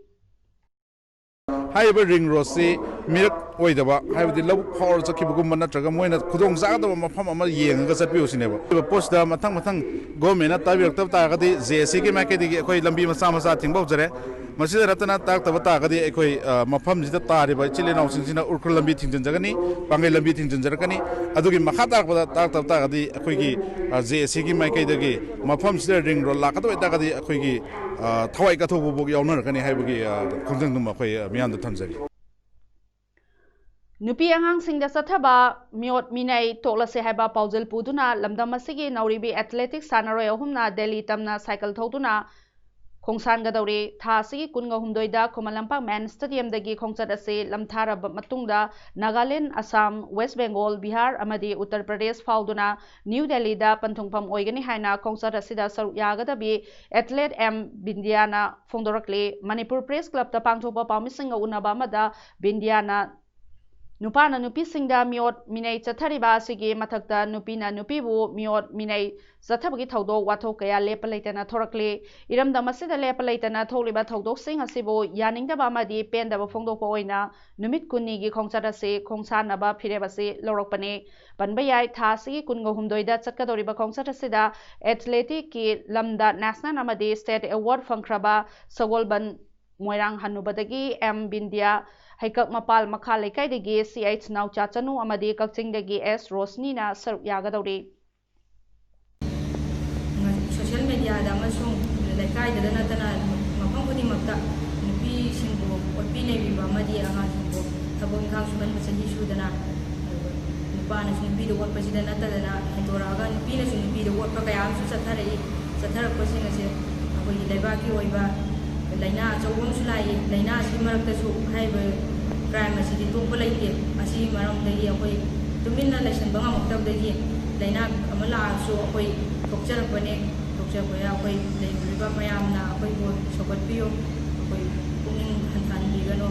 ꯍꯥꯏꯔꯤꯕ ring roadꯁꯤ ꯃꯤꯔꯛ ꯑꯣꯏꯗꯕ, ꯍꯥꯏꯕꯗꯤ ꯂꯧꯕꯨꯛ ꯐꯥꯎꯔ ꯆꯠꯈꯤꯕꯒꯨꯝꯕ ꯅꯠꯇ꯭ꯔꯒ ꯃꯣꯏꯅ ꯈꯨꯗꯣꯡ ꯆꯥꯒꯗꯕ ꯃꯐꯝ ꯑꯃ ꯌꯦꯡꯉꯒ ꯆꯠꯄꯤꯌꯨ ꯁꯤꯅꯦꯕ꯫ ꯍꯥꯏꯔꯤꯕ ꯄꯣꯠꯁꯤꯗ ꯃꯊꯪ ꯃꯊꯪ governmentꯅ ꯇꯥꯕꯤꯔꯛꯇꯕ ꯇꯥꯔꯒꯗꯤ JACꯒꯤ ꯃꯥꯏꯀꯩꯗꯒꯤ ꯑꯩꯈꯣꯏ ꯂꯝꯕꯤ ꯃꯆꯥ ꯃꯆꯥ ꯊꯤꯡꯕ ꯍꯧꯖꯔꯦ꯫ ꯃꯁꯤꯗ ꯅꯠꯇꯅ ꯇꯥꯔꯛꯇꯕ ꯇꯥꯔꯒꯗꯤ ꯑꯩꯈꯣꯏ, ꯑ, ꯃꯐꯝꯁꯤꯗ ꯇꯥꯔꯤꯕ ꯏꯆꯤꯜ ꯏꯅꯥꯎꯁꯤꯡꯁꯤꯅ ꯎꯈ꯭ꯔꯨꯜ ꯂꯝꯕꯤ ꯊꯤꯡꯖꯤꯟꯖꯒꯅꯤ, ꯄꯥꯡꯒꯩ ꯂꯝꯕꯤ ꯊꯤꯡꯖꯤꯟꯖꯔꯛꯀꯅꯤ꯫ ꯑꯗꯨꯒꯤ ꯃꯈꯥ ꯇꯥꯔꯛꯄꯗ ꯇꯥꯔꯛꯇꯕ ꯇꯥꯔꯒꯗꯤ ꯑꯩꯈꯣꯏꯒꯤ, ꯑ, JACꯒꯤ ꯃꯥꯏꯀꯩꯗꯒꯤ ꯃꯐꯝꯁꯤꯗ ring road ꯂꯥꯛꯀꯗꯕ ꯑꯣꯏꯇꯥꯔꯒꯗꯤ ꯑꯩꯈꯣꯏꯒꯤ, ꯑ, ꯊꯋꯥꯏ ꯀꯠꯊꯣꯛꯄ ꯐꯥꯎ ꯌꯥꯎꯅꯔꯛꯀꯅꯤ ꯍꯥꯏꯕꯒꯤ, ꯑ, ꯈꯣꯡꯖꯪꯗꯨꯃ ꯑꯩꯈꯣꯏ, ꯑ, ꯃꯤꯌꯥꯝꯗ ꯊꯝꯖꯔꯤ꯫ ꯅꯨꯄꯤ ꯑꯉꯥꯡꯁꯤꯡꯗ ꯆꯠꯊꯕ ꯃꯤꯑꯣꯠ ꯃꯤꯅꯩ ꯇꯣꯛꯂꯁꯦ ꯍꯥꯏꯕ ꯄꯥꯎꯖꯦꯜ ꯄꯨꯗꯨꯅ ꯂꯝꯗꯝ ꯑꯁꯤꯒꯤ ꯅꯥꯎꯔꯤꯕꯤ athletics ꯁꯥꯟꯅꯔꯣꯏ ꯑꯍꯨꯝꯅ ꯗꯦꯜꯂꯤ ꯇꯝꯅ cycle ꯊꯧꯗꯨꯅ ꯈꯣꯡꯁꯥꯟꯒꯗꯧꯔꯤ꯫ ꯊꯥ ꯑꯁꯤꯒꯤ ꯀꯨꯟꯒ ꯍꯨꯝꯗꯣꯏꯗ ꯈꯨꯃꯟ ꯂꯝꯄꯥꯛ ꯃꯦꯟ ꯁ꯭ꯇꯦꯗꯤꯌꯝꯗꯒꯤ ꯈꯣꯡꯆꯠ ꯑꯁꯤ ꯂꯝꯊꯥꯔꯕ ꯃꯇꯨꯡꯗ ꯅꯥꯒꯥꯂꯦꯟ, ꯑꯁꯥꯝ, ꯋꯦꯁ ꯕꯦꯡꯒꯣꯜ, ꯕꯤꯍꯥꯔ ꯑꯃꯗꯤ ꯎꯠꯇꯔ ꯄ꯭ꯔꯗꯦꯁ ꯐꯥꯎꯗꯨꯅ ꯅ꯭ꯌꯨ ꯗꯦꯜꯂꯤꯗ ꯄꯟꯊꯨꯡꯐꯝ ꯑꯣꯏꯒꯅꯤ ꯍꯥꯏꯅ ꯈꯣꯡꯆꯠ ꯑꯁꯤꯗ ꯁꯔꯨꯛ ꯌꯥꯒꯗꯕꯤ ꯑꯦꯊꯂꯦꯠ ꯑꯦꯝ ꯕꯤꯟꯗꯤꯌꯥꯅ ꯐꯣꯡꯗꯣꯔꯛꯂꯤ꯫ ꯃꯅꯤꯄꯨꯔ ꯄ꯭ꯔꯦꯁ ꯀ꯭ꯂꯕꯇ ꯄꯥꯡꯊꯣꯛꯄ ꯄꯥꯎꯃꯤꯁꯤꯡꯒ ꯎꯅꯕ ꯑꯃꯗ ꯕꯤꯟꯗꯤꯌꯥꯅ ꯅꯨꯄꯥꯅ ꯅꯨꯄꯤꯁꯤꯡꯗ ꯃꯤꯑꯣꯠ ꯃꯤꯅꯩ ꯆꯠꯊꯔꯤꯕ ꯑꯁꯤꯒꯤ ꯃꯊꯛꯇ ꯅꯨꯄꯤꯅ ꯅꯨꯄꯤꯕꯨ ꯃꯤꯑꯣꯠ ꯃꯤꯅꯩ ꯆꯠꯊꯕꯒꯤ ꯊꯧꯗꯣꯛ ꯋꯥꯊꯣꯛ ꯀꯌꯥ ꯂꯦꯞꯄ ꯂꯩꯇꯅ ꯊꯣꯔꯛꯂꯤ꯫ ꯏꯔꯝꯗꯝ ꯑꯁꯤꯗ ꯂꯦꯞꯄ ꯂꯩꯇꯅ ꯊꯣꯛꯂꯤꯕ ꯊꯧꯗꯣꯛꯁꯤꯡ ꯑꯁꯤꯕꯨ ꯌꯥꯅꯤꯡꯗꯕ ꯑꯃꯗꯤ ꯄꯦꯟꯗꯕ ꯐꯣꯡꯗꯣꯛꯄ ꯑꯣꯏꯅ ꯅꯨꯃꯤꯠ ꯀꯨꯟꯅꯤꯒꯤ ꯈꯣꯡꯆꯠ ꯑꯁꯤ ꯈꯣꯡꯁꯥꯟꯅꯕ ꯐꯤꯔꯦꯞ ꯑꯁꯤ ꯂꯧꯔꯛꯄꯅꯤ꯫ ꯄꯟꯕ ꯌꯥꯏ, ꯊꯥ ꯑꯁꯤꯒꯤ ꯀꯨꯟꯒ ꯍꯨꯝꯗꯣꯏꯗ ꯆꯠꯀꯗꯧꯔꯤꯕ ꯈꯣꯡꯆꯠ ꯑꯁꯤꯗ ꯑꯦꯊꯂꯦꯇꯤꯛꯀꯤ ꯂꯝꯗ ꯅꯦꯁꯅꯦꯜ ꯑꯃꯗꯤ ꯁ꯭ꯇꯦꯠ ꯑꯦꯋꯥꯔꯗ ꯐꯪꯈ꯭ꯔꯕ ꯁꯒꯣꯜꯕꯟ ꯃꯣꯏꯔꯥꯡ ꯍꯅꯨꯕꯗꯒꯤ ꯑꯦꯝ ꯕꯤꯟꯗꯤꯌꯥ, ꯍꯩꯀꯛ ꯃꯄꯥꯜ ꯃꯈꯥ ꯂꯩꯀꯥꯏꯗꯒꯤ ꯁꯤ ꯑꯩꯆ ꯅꯥꯎꯆꯥ ꯆꯅꯨ ꯑꯃꯗꯤ ꯀꯛꯆꯤꯡꯗꯒꯤ ꯑꯦꯁ ꯔꯣꯁꯅꯤꯅ ꯁꯔꯨꯛ ꯌꯥꯒꯗꯧꯔꯤ꯫ ꯁꯣꯁꯤꯌꯦꯜ ꯃꯦꯗꯤꯌꯥꯗ ꯑꯃꯁꯨꯡ ꯂꯩꯀꯥꯏꯗꯗ ꯅꯠꯇꯅ ꯃꯐꯝ ꯈꯨꯗꯤꯡꯃꯛꯇ ꯅꯨꯄꯤꯁꯤꯡꯕꯨ ꯑꯣꯠꯄꯤ ꯅꯩꯕꯤꯕ ꯑꯃꯗꯤ ꯑꯉꯥꯡꯁꯤꯡꯕꯨ ꯊꯕꯛ ꯏꯪꯈꯥꯡ ꯁꯨꯍꯟꯕ ꯆꯍꯤ ꯁꯨꯗꯅ ꯅꯨꯄꯥꯅꯁꯨ ꯅꯨꯄꯤꯗ ꯑꯣꯠꯄꯁꯤꯗ ꯅꯠꯇꯗꯅ ꯍꯦꯟꯗꯣꯔꯛꯑꯒ ꯅꯨꯄꯤꯅꯁꯨ ꯅꯨꯄꯤꯗ ꯑꯣꯠꯄ ꯀꯌꯥ ꯑꯃꯁꯨ ꯆꯠꯊꯔꯛꯏ꯫ ꯆꯠꯊꯔꯛꯄꯁꯤꯡ ꯑꯁꯦ ꯑꯩꯈꯣꯏꯒꯤ ꯂꯩꯕꯥꯛꯀꯤ ꯑꯣꯏꯕ ꯂꯥꯏꯅꯥ ꯑꯆꯧꯕ ꯑꯃꯁꯨ ꯂꯥꯛꯏ꯫ ꯂꯥꯏꯅꯥ ꯑꯁꯤꯒꯤ ꯃꯔꯛꯇꯁꯨ ꯍꯥꯏꯔꯤꯕ ꯀ꯭ꯔꯥꯏꯝ ꯑꯁꯤꯗꯤ ꯇꯣꯛꯄ ꯂꯩꯇꯦ꯫ ꯑꯁꯤꯒꯤ ꯃꯔꯝꯗꯒꯤ ꯑꯩꯈꯣꯏ ꯇꯨꯃꯤꯟꯅ ꯂꯩꯁꯤꯟꯕ ꯉꯝꯃꯛꯇꯕꯗꯒꯤ ꯂꯥꯏꯅꯥ ꯑꯃ ꯂꯥꯛꯑꯁꯨ ꯑꯩꯈꯣꯏ ꯊꯣꯛꯆꯔꯛꯄꯅꯦ꯫ ꯊꯣꯛꯆꯔꯛꯄꯅ ꯑꯩꯈꯣꯏ ꯂꯩꯔꯤꯕ ꯃꯌꯥꯝꯅ ꯑꯩꯈꯣꯏꯕꯨ ꯁꯧꯒꯠꯄꯤꯌꯨ, ꯑꯩꯈꯣꯏ ꯄꯨꯛꯅꯤꯡ ꯍꯟꯊꯍꯟꯕꯤꯒꯅꯨ꯫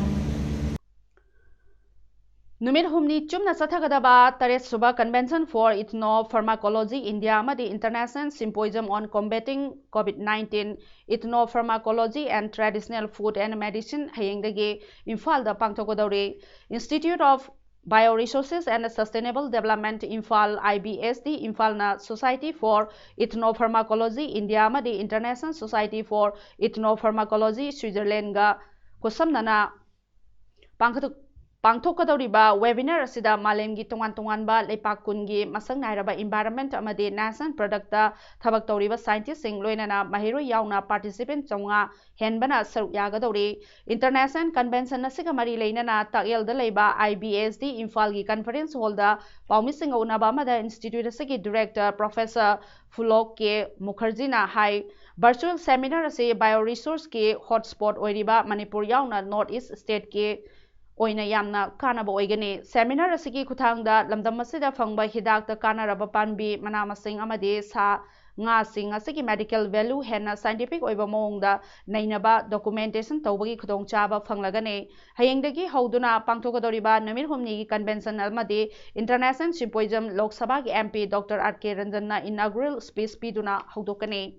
ꯅꯨꯃꯤꯠ ꯍꯨꯝꯅꯤ ꯆꯨꯝꯅ ꯆꯠꯊꯒꯗꯕ ꯇꯔꯦꯠ ꯁꯨꯕ Convention for Ethnopharmacology India ꯑꯃꯗꯤ International Symposium on Combating COVID nineteen, Ethnopharmacology and Traditional Food and Medicine ꯍꯌꯦꯡꯗꯒꯤ ꯏꯝꯐꯥꯜꯗ ꯄꯥꯡꯊꯣꯛꯀꯗꯧꯔꯤ꯫ Institute of Bioresources and Sustainable Development, Imphal, I B S D, ꯏꯝꯐꯥꯜꯅ Society for Ethnopharmacology India ꯑꯃꯗꯤ International Society for Ethnopharmacology Switzerlandꯒ ꯈꯨꯠꯁꯝꯅꯅ ꯄꯥꯡꯊꯣꯛ-, ꯄꯥꯡꯊꯣꯛꯀꯗꯧꯔꯤꯕ webinar ꯑꯁꯤꯗ ꯃꯥꯂꯦꯝꯒꯤ ꯇꯣꯉꯥꯟ ꯇꯣꯉꯥꯟꯕ ꯂꯩꯄꯥꯛ ꯀꯨꯟꯒꯤ ꯃꯁꯛ ꯅꯥꯏꯔꯕ environment ꯑꯃꯗꯤ national product ꯇ ꯊꯕꯛ ꯇꯧꯔꯤꯕ scientist ꯁꯤꯡ ꯂꯣꯏꯅꯅ ꯃꯍꯩꯔꯣꯏ ꯌꯥꯎꯅ participant ꯆꯥꯝꯃꯉꯥ ꯍꯦꯟꯕꯅ ꯁꯔꯨꯛ ꯌꯥꯒꯗꯧꯔꯤ꯫ International convention ꯑꯁꯤꯒ ꯃꯔꯤ ꯂꯩꯅꯅ ꯇꯥꯛꯌꯦꯜꯗ ꯂꯩꯕ I B S D ꯏꯝꯐꯥꯜꯒꯤ conference hall ꯗ ꯄꯥꯎꯃꯤꯁꯤꯡꯒ ꯎꯅꯕ ꯑꯃꯗ institute ꯑꯁꯤꯒꯤ director professor ꯐꯨꯂꯣꯛ ꯀꯦ ꯃꯨꯈꯔꯖꯤꯅ ꯍꯥꯏ, virtual seminar ꯑꯁꯤ bio resource ꯀꯤ hotspot ꯑꯣꯏꯔꯤꯕ ꯃꯅꯤꯄꯨꯔ ꯌꯥꯎꯅ North East state ꯀꯤ ꯑꯣꯏꯅ ꯌꯥꯝꯅ ꯀꯥꯟꯅꯕ ꯑꯣꯏꯒꯅꯤ꯫ Seminar ꯑꯁꯤꯒꯤ ꯈꯨꯠꯊꯥꯡꯗ ꯂꯝꯗꯝ ꯑꯁꯤꯗ ꯐꯪꯕ ꯍꯤꯗꯥꯛꯇ ꯀꯥꯟꯅꯔꯕ ꯄꯥꯝꯕꯤ, ꯃꯅꯥ ꯃꯁꯤꯡ ꯑꯃꯗꯤ ꯁꯥ ꯉꯥꯁꯤꯡ ꯑꯁꯤꯒꯤ medical value ꯍꯦꯟꯅ scientific ꯑꯣꯏꯕ ꯃꯑꯣꯡꯗ ꯅꯩꯅꯕ documentation ꯇꯧꯕꯒꯤ ꯈꯨꯗꯣꯡꯆꯥꯕ ꯐꯪꯂꯒꯅꯤ꯫ ꯍꯌꯦꯡꯗꯒꯤ ꯍꯧꯗꯨꯅ ꯄꯥꯡꯊꯣꯛꯀꯗꯧꯔꯤꯕ ꯅꯨꯃꯤꯠ ꯍꯨꯝꯅꯤꯒꯤ convention ꯑꯃꯗꯤ international symposium ꯂꯣꯛ ꯁꯚꯥꯒꯤ M P Doctor R K ꯔꯟꯖꯟꯅ inaugural speech ꯄꯤꯗꯨꯅ ꯍꯧꯗꯣꯛꯀꯅꯤ꯫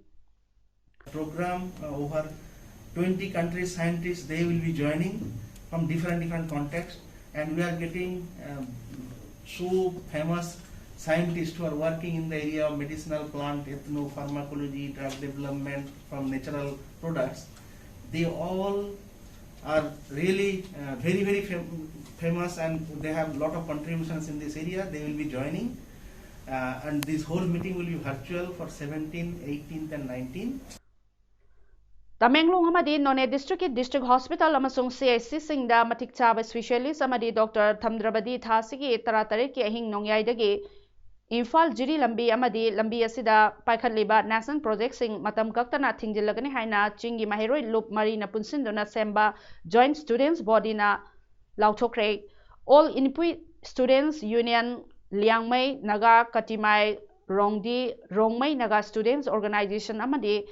Program uh, over twenty countries scientists, they will be joining from different different contexts, and we are getting um, so famous scientists who are working in the area of medicinal plant, ethnopharmacology, drug development from natural products. They all are really uh, very very fam- famous, and they have lot of contributions in this area. They will be joining, uh, and this whole meeting will be virtual for seventeenth, eighteenth and nineteenth. Tamenglong ꯑꯃꯗꯤ ꯅꯣꯅꯦ district ꯀꯤ district hospital ꯑꯃꯁꯨꯡ C H C ꯁꯤꯡꯗ ꯃꯇꯤꯛ ꯆꯥꯕ specialist ꯑꯃꯗꯤ doctor ꯊꯝꯗ꯭ꯔꯕꯗꯤ ꯊꯥ ꯑꯁꯤꯒꯤ ꯇꯔꯥꯇꯔꯦꯠꯀꯤ ꯑꯍꯤꯡ ꯅꯣꯡꯌꯥꯏꯗꯒꯤ ꯏꯝꯐꯥꯜ ꯖꯤꯔꯤ ꯂꯝꯕꯤ ꯑꯃꯗꯤ ꯂꯝꯕꯤ ꯑꯁꯤꯗ ꯄꯥꯏꯈꯠꯂꯤꯕ national project ꯁꯤꯡ ꯃꯇꯝ ꯀꯛꯇꯅ ꯊꯤꯡꯖꯤꯜꯂꯒꯅꯤ ꯍꯥꯏꯅ ꯆꯤꯡꯒꯤ ꯃꯍꯩꯔꯣꯏ ꯂꯨꯞ ꯃꯔꯤꯅ ꯄꯨꯟꯁꯤꯟꯗꯨꯅ ꯁꯦꯝꯕ Joint Students Body ꯅ ꯂꯥꯎꯊꯣꯛꯈ꯭ꯔꯦ꯫ All Inpui Students Union, Liangmai Naga ꯀꯇꯤꯃꯥꯏ ꯔꯣꯡꯗꯤ, Rongmei Naga Students Organisation ꯑꯃꯗꯤ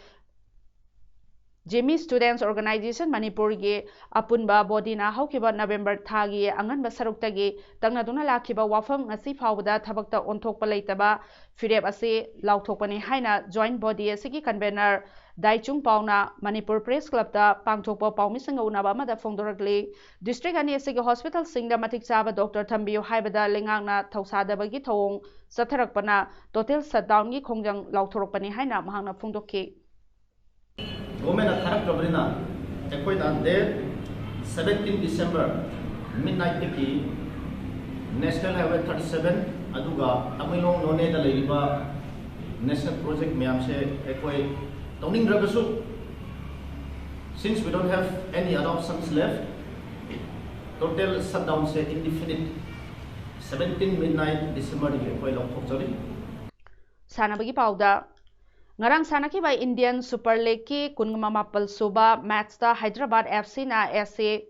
ꯖꯤꯃꯤ Students Organisation ꯃꯅꯤꯄꯨꯔꯒꯤ ꯑꯄꯨꯟꯕ body ꯅ ꯍꯧꯈꯤꯕ November ꯊꯥꯒꯤ ꯑꯉꯟꯕ ꯁꯔꯨꯛꯇꯒꯤ ꯇꯛꯅꯗꯨꯅ ꯂꯥꯛꯈꯤꯕ ꯋꯥꯐꯝ ꯉꯁꯤ ꯐꯥꯎꯕꯗ ꯊꯕꯛꯇ ꯑꯣꯟꯊꯣꯛꯄ ꯂꯩꯇꯕ ꯐꯤꯔꯦꯞ ꯑꯁꯤ ꯂꯥꯎꯊꯣꯛꯄꯅꯤ ꯍꯥꯏꯅ Joint Body ꯑꯁꯤꯒꯤ convener ꯗꯥꯏꯆꯨꯡ ꯄꯥꯎꯅ ꯃꯅꯤꯄꯨꯔ Press Club ꯇ ꯄꯥꯡꯊꯣꯛꯄ ꯄꯥꯎꯃꯤꯁꯤꯡꯒ ꯎꯅꯕ ꯑꯃꯗ ꯐꯣꯡꯗꯣꯔꯛꯂꯤ꯫ District ꯑꯅꯤ ꯑꯁꯤꯒꯤ hospital ꯁꯤꯡꯗ ꯃꯇꯤꯛ ꯆꯥꯕ doctor ꯊꯝꯕꯤꯌꯨ ꯍꯥꯏꯕꯗ ꯂꯩꯉꯥꯛꯅ ꯊꯧꯁꯥꯗꯕꯒꯤ ꯊꯧꯑꯣꯡ ꯆꯠꯊꯔꯛꯄꯅ total shutdown ꯒꯤ ꯈꯣꯡꯖꯪ ꯂꯥꯎꯊꯣꯔꯛꯄꯅꯤ ꯍꯥꯏꯅ ꯃꯍꯥꯛꯅ ꯐꯣꯡꯗꯣꯛꯈꯤ꯫ ꯒꯣꯔꯃꯦꯟꯅ ꯊꯥꯔꯛꯇ꯭ꯔꯕꯅꯤꯅ ꯑꯩꯈꯣꯏꯅ date seventeen December Midnight ꯇꯒꯤ National Highway thirty seven ꯑꯗꯨꯒ ꯇꯃꯦꯡꯂꯣꯡ ꯅꯣꯅꯦꯗ ꯂꯩꯔꯤꯕ national project ꯃꯌꯥꯝꯁꯦ ꯑꯩꯈꯣꯏ ꯇꯧꯅꯤꯡꯗ꯭ꯔꯒꯁꯨ, since we don't have any other options left, total shutdown say indefinite seventeen midnight December ꯗꯒꯤ ꯑꯩꯈꯣꯏ ꯂꯧꯊꯣꯛꯆꯔꯤ꯫ ꯁꯥꯟꯅꯕꯒꯤ ꯄꯥꯎꯗ, ꯉꯔꯥꯡ ꯁꯥꯟꯅꯈꯤꯕ Indian Super League ꯀꯤ ꯀꯨꯟꯃꯥꯄꯜ ꯁꯨꯕ match ꯇ Hyderabad F C ꯅ S C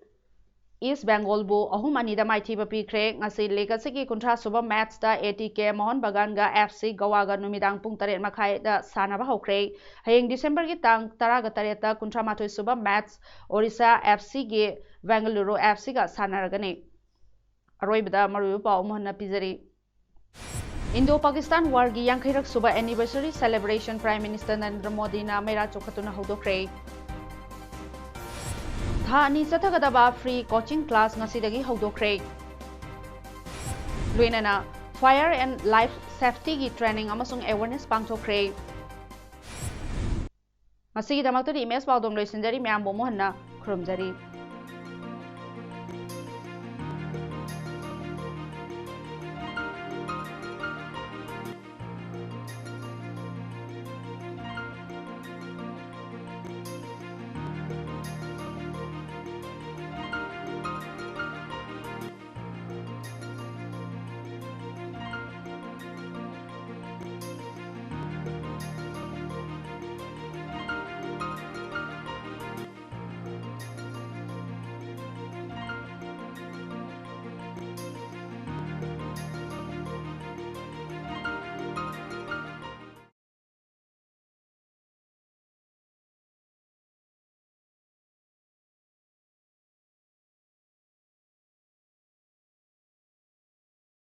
East Bengal ꯕꯨ ꯑꯍꯨꯝ ꯑꯅꯤꯗ ꯃꯥꯏꯊꯤꯕ ꯄꯤꯈ꯭ꯔꯦ꯫ ꯉꯁꯤ league ꯑꯁꯤꯒꯤ ꯀꯨꯟꯊ꯭ꯔꯥ ꯁꯨꯕ match ꯇ A T K Mohan Bagan ꯒ F C Goa ꯒ ꯅꯨꯃꯤꯗꯥꯡ ꯄꯨꯡ ꯇꯔꯦꯠ ꯃꯈꯥꯏꯗ ꯁꯥꯟꯅꯕ ꯍꯧꯈ꯭ꯔꯦ꯫ ꯍꯌꯦꯡ December ꯒꯤ ꯇꯥꯡ ꯇꯔꯥꯒ ꯇꯔꯦꯠꯇ ꯀꯨꯟꯊ꯭ꯔꯥ ꯃꯥꯊꯣꯏ ꯁꯨꯕ match Orissa F C ꯒꯤ Bengaluru F C ꯒ ꯁꯥꯟꯅꯔꯒꯅꯤ꯫ ꯑꯔꯣꯏꯕꯗ ꯃꯔꯨꯑꯣꯏꯕ ꯄꯥꯎ ꯑꯃꯨꯛ ꯍꯟꯅ ꯄꯤꯖꯔꯤ꯫ Indo-Pakistan war ꯒꯤ ꯌꯥꯡꯈꯩꯔꯛ ꯁꯨꯕ anniversary celebration Prime Minister Narendra ꯃꯣꯗꯤꯅ ꯃꯩꯔꯥ ꯆꯣꯛꯈꯠꯇꯨꯅ ꯍꯧꯗꯣꯛꯈ꯭ꯔꯦ꯫ ꯊꯥ ꯑꯅꯤ ꯆꯠꯊꯒꯗꯕ free coaching class ꯉꯁꯤꯗꯒꯤ ꯍꯧꯗꯣꯛꯈ꯭ꯔꯦ꯫ ꯂꯣꯏꯅꯅ fire and life safety ꯒꯤ training ꯑꯃꯁꯨꯡ awareness ꯄꯥꯡꯊꯣꯛꯈ꯭ꯔꯦ꯫ ꯉꯁꯤꯒꯤꯗꯃꯛꯇꯗꯤ ꯏꯃꯦꯖ ꯄꯥꯎꯗꯝ ꯂꯣꯏꯁꯤꯟꯖꯔꯤ꯫ ꯃꯌꯥꯝꯕꯨ ꯑꯃꯨꯛ ꯍꯟꯅ ꯈꯨꯔꯨꯝꯖꯔꯤ꯫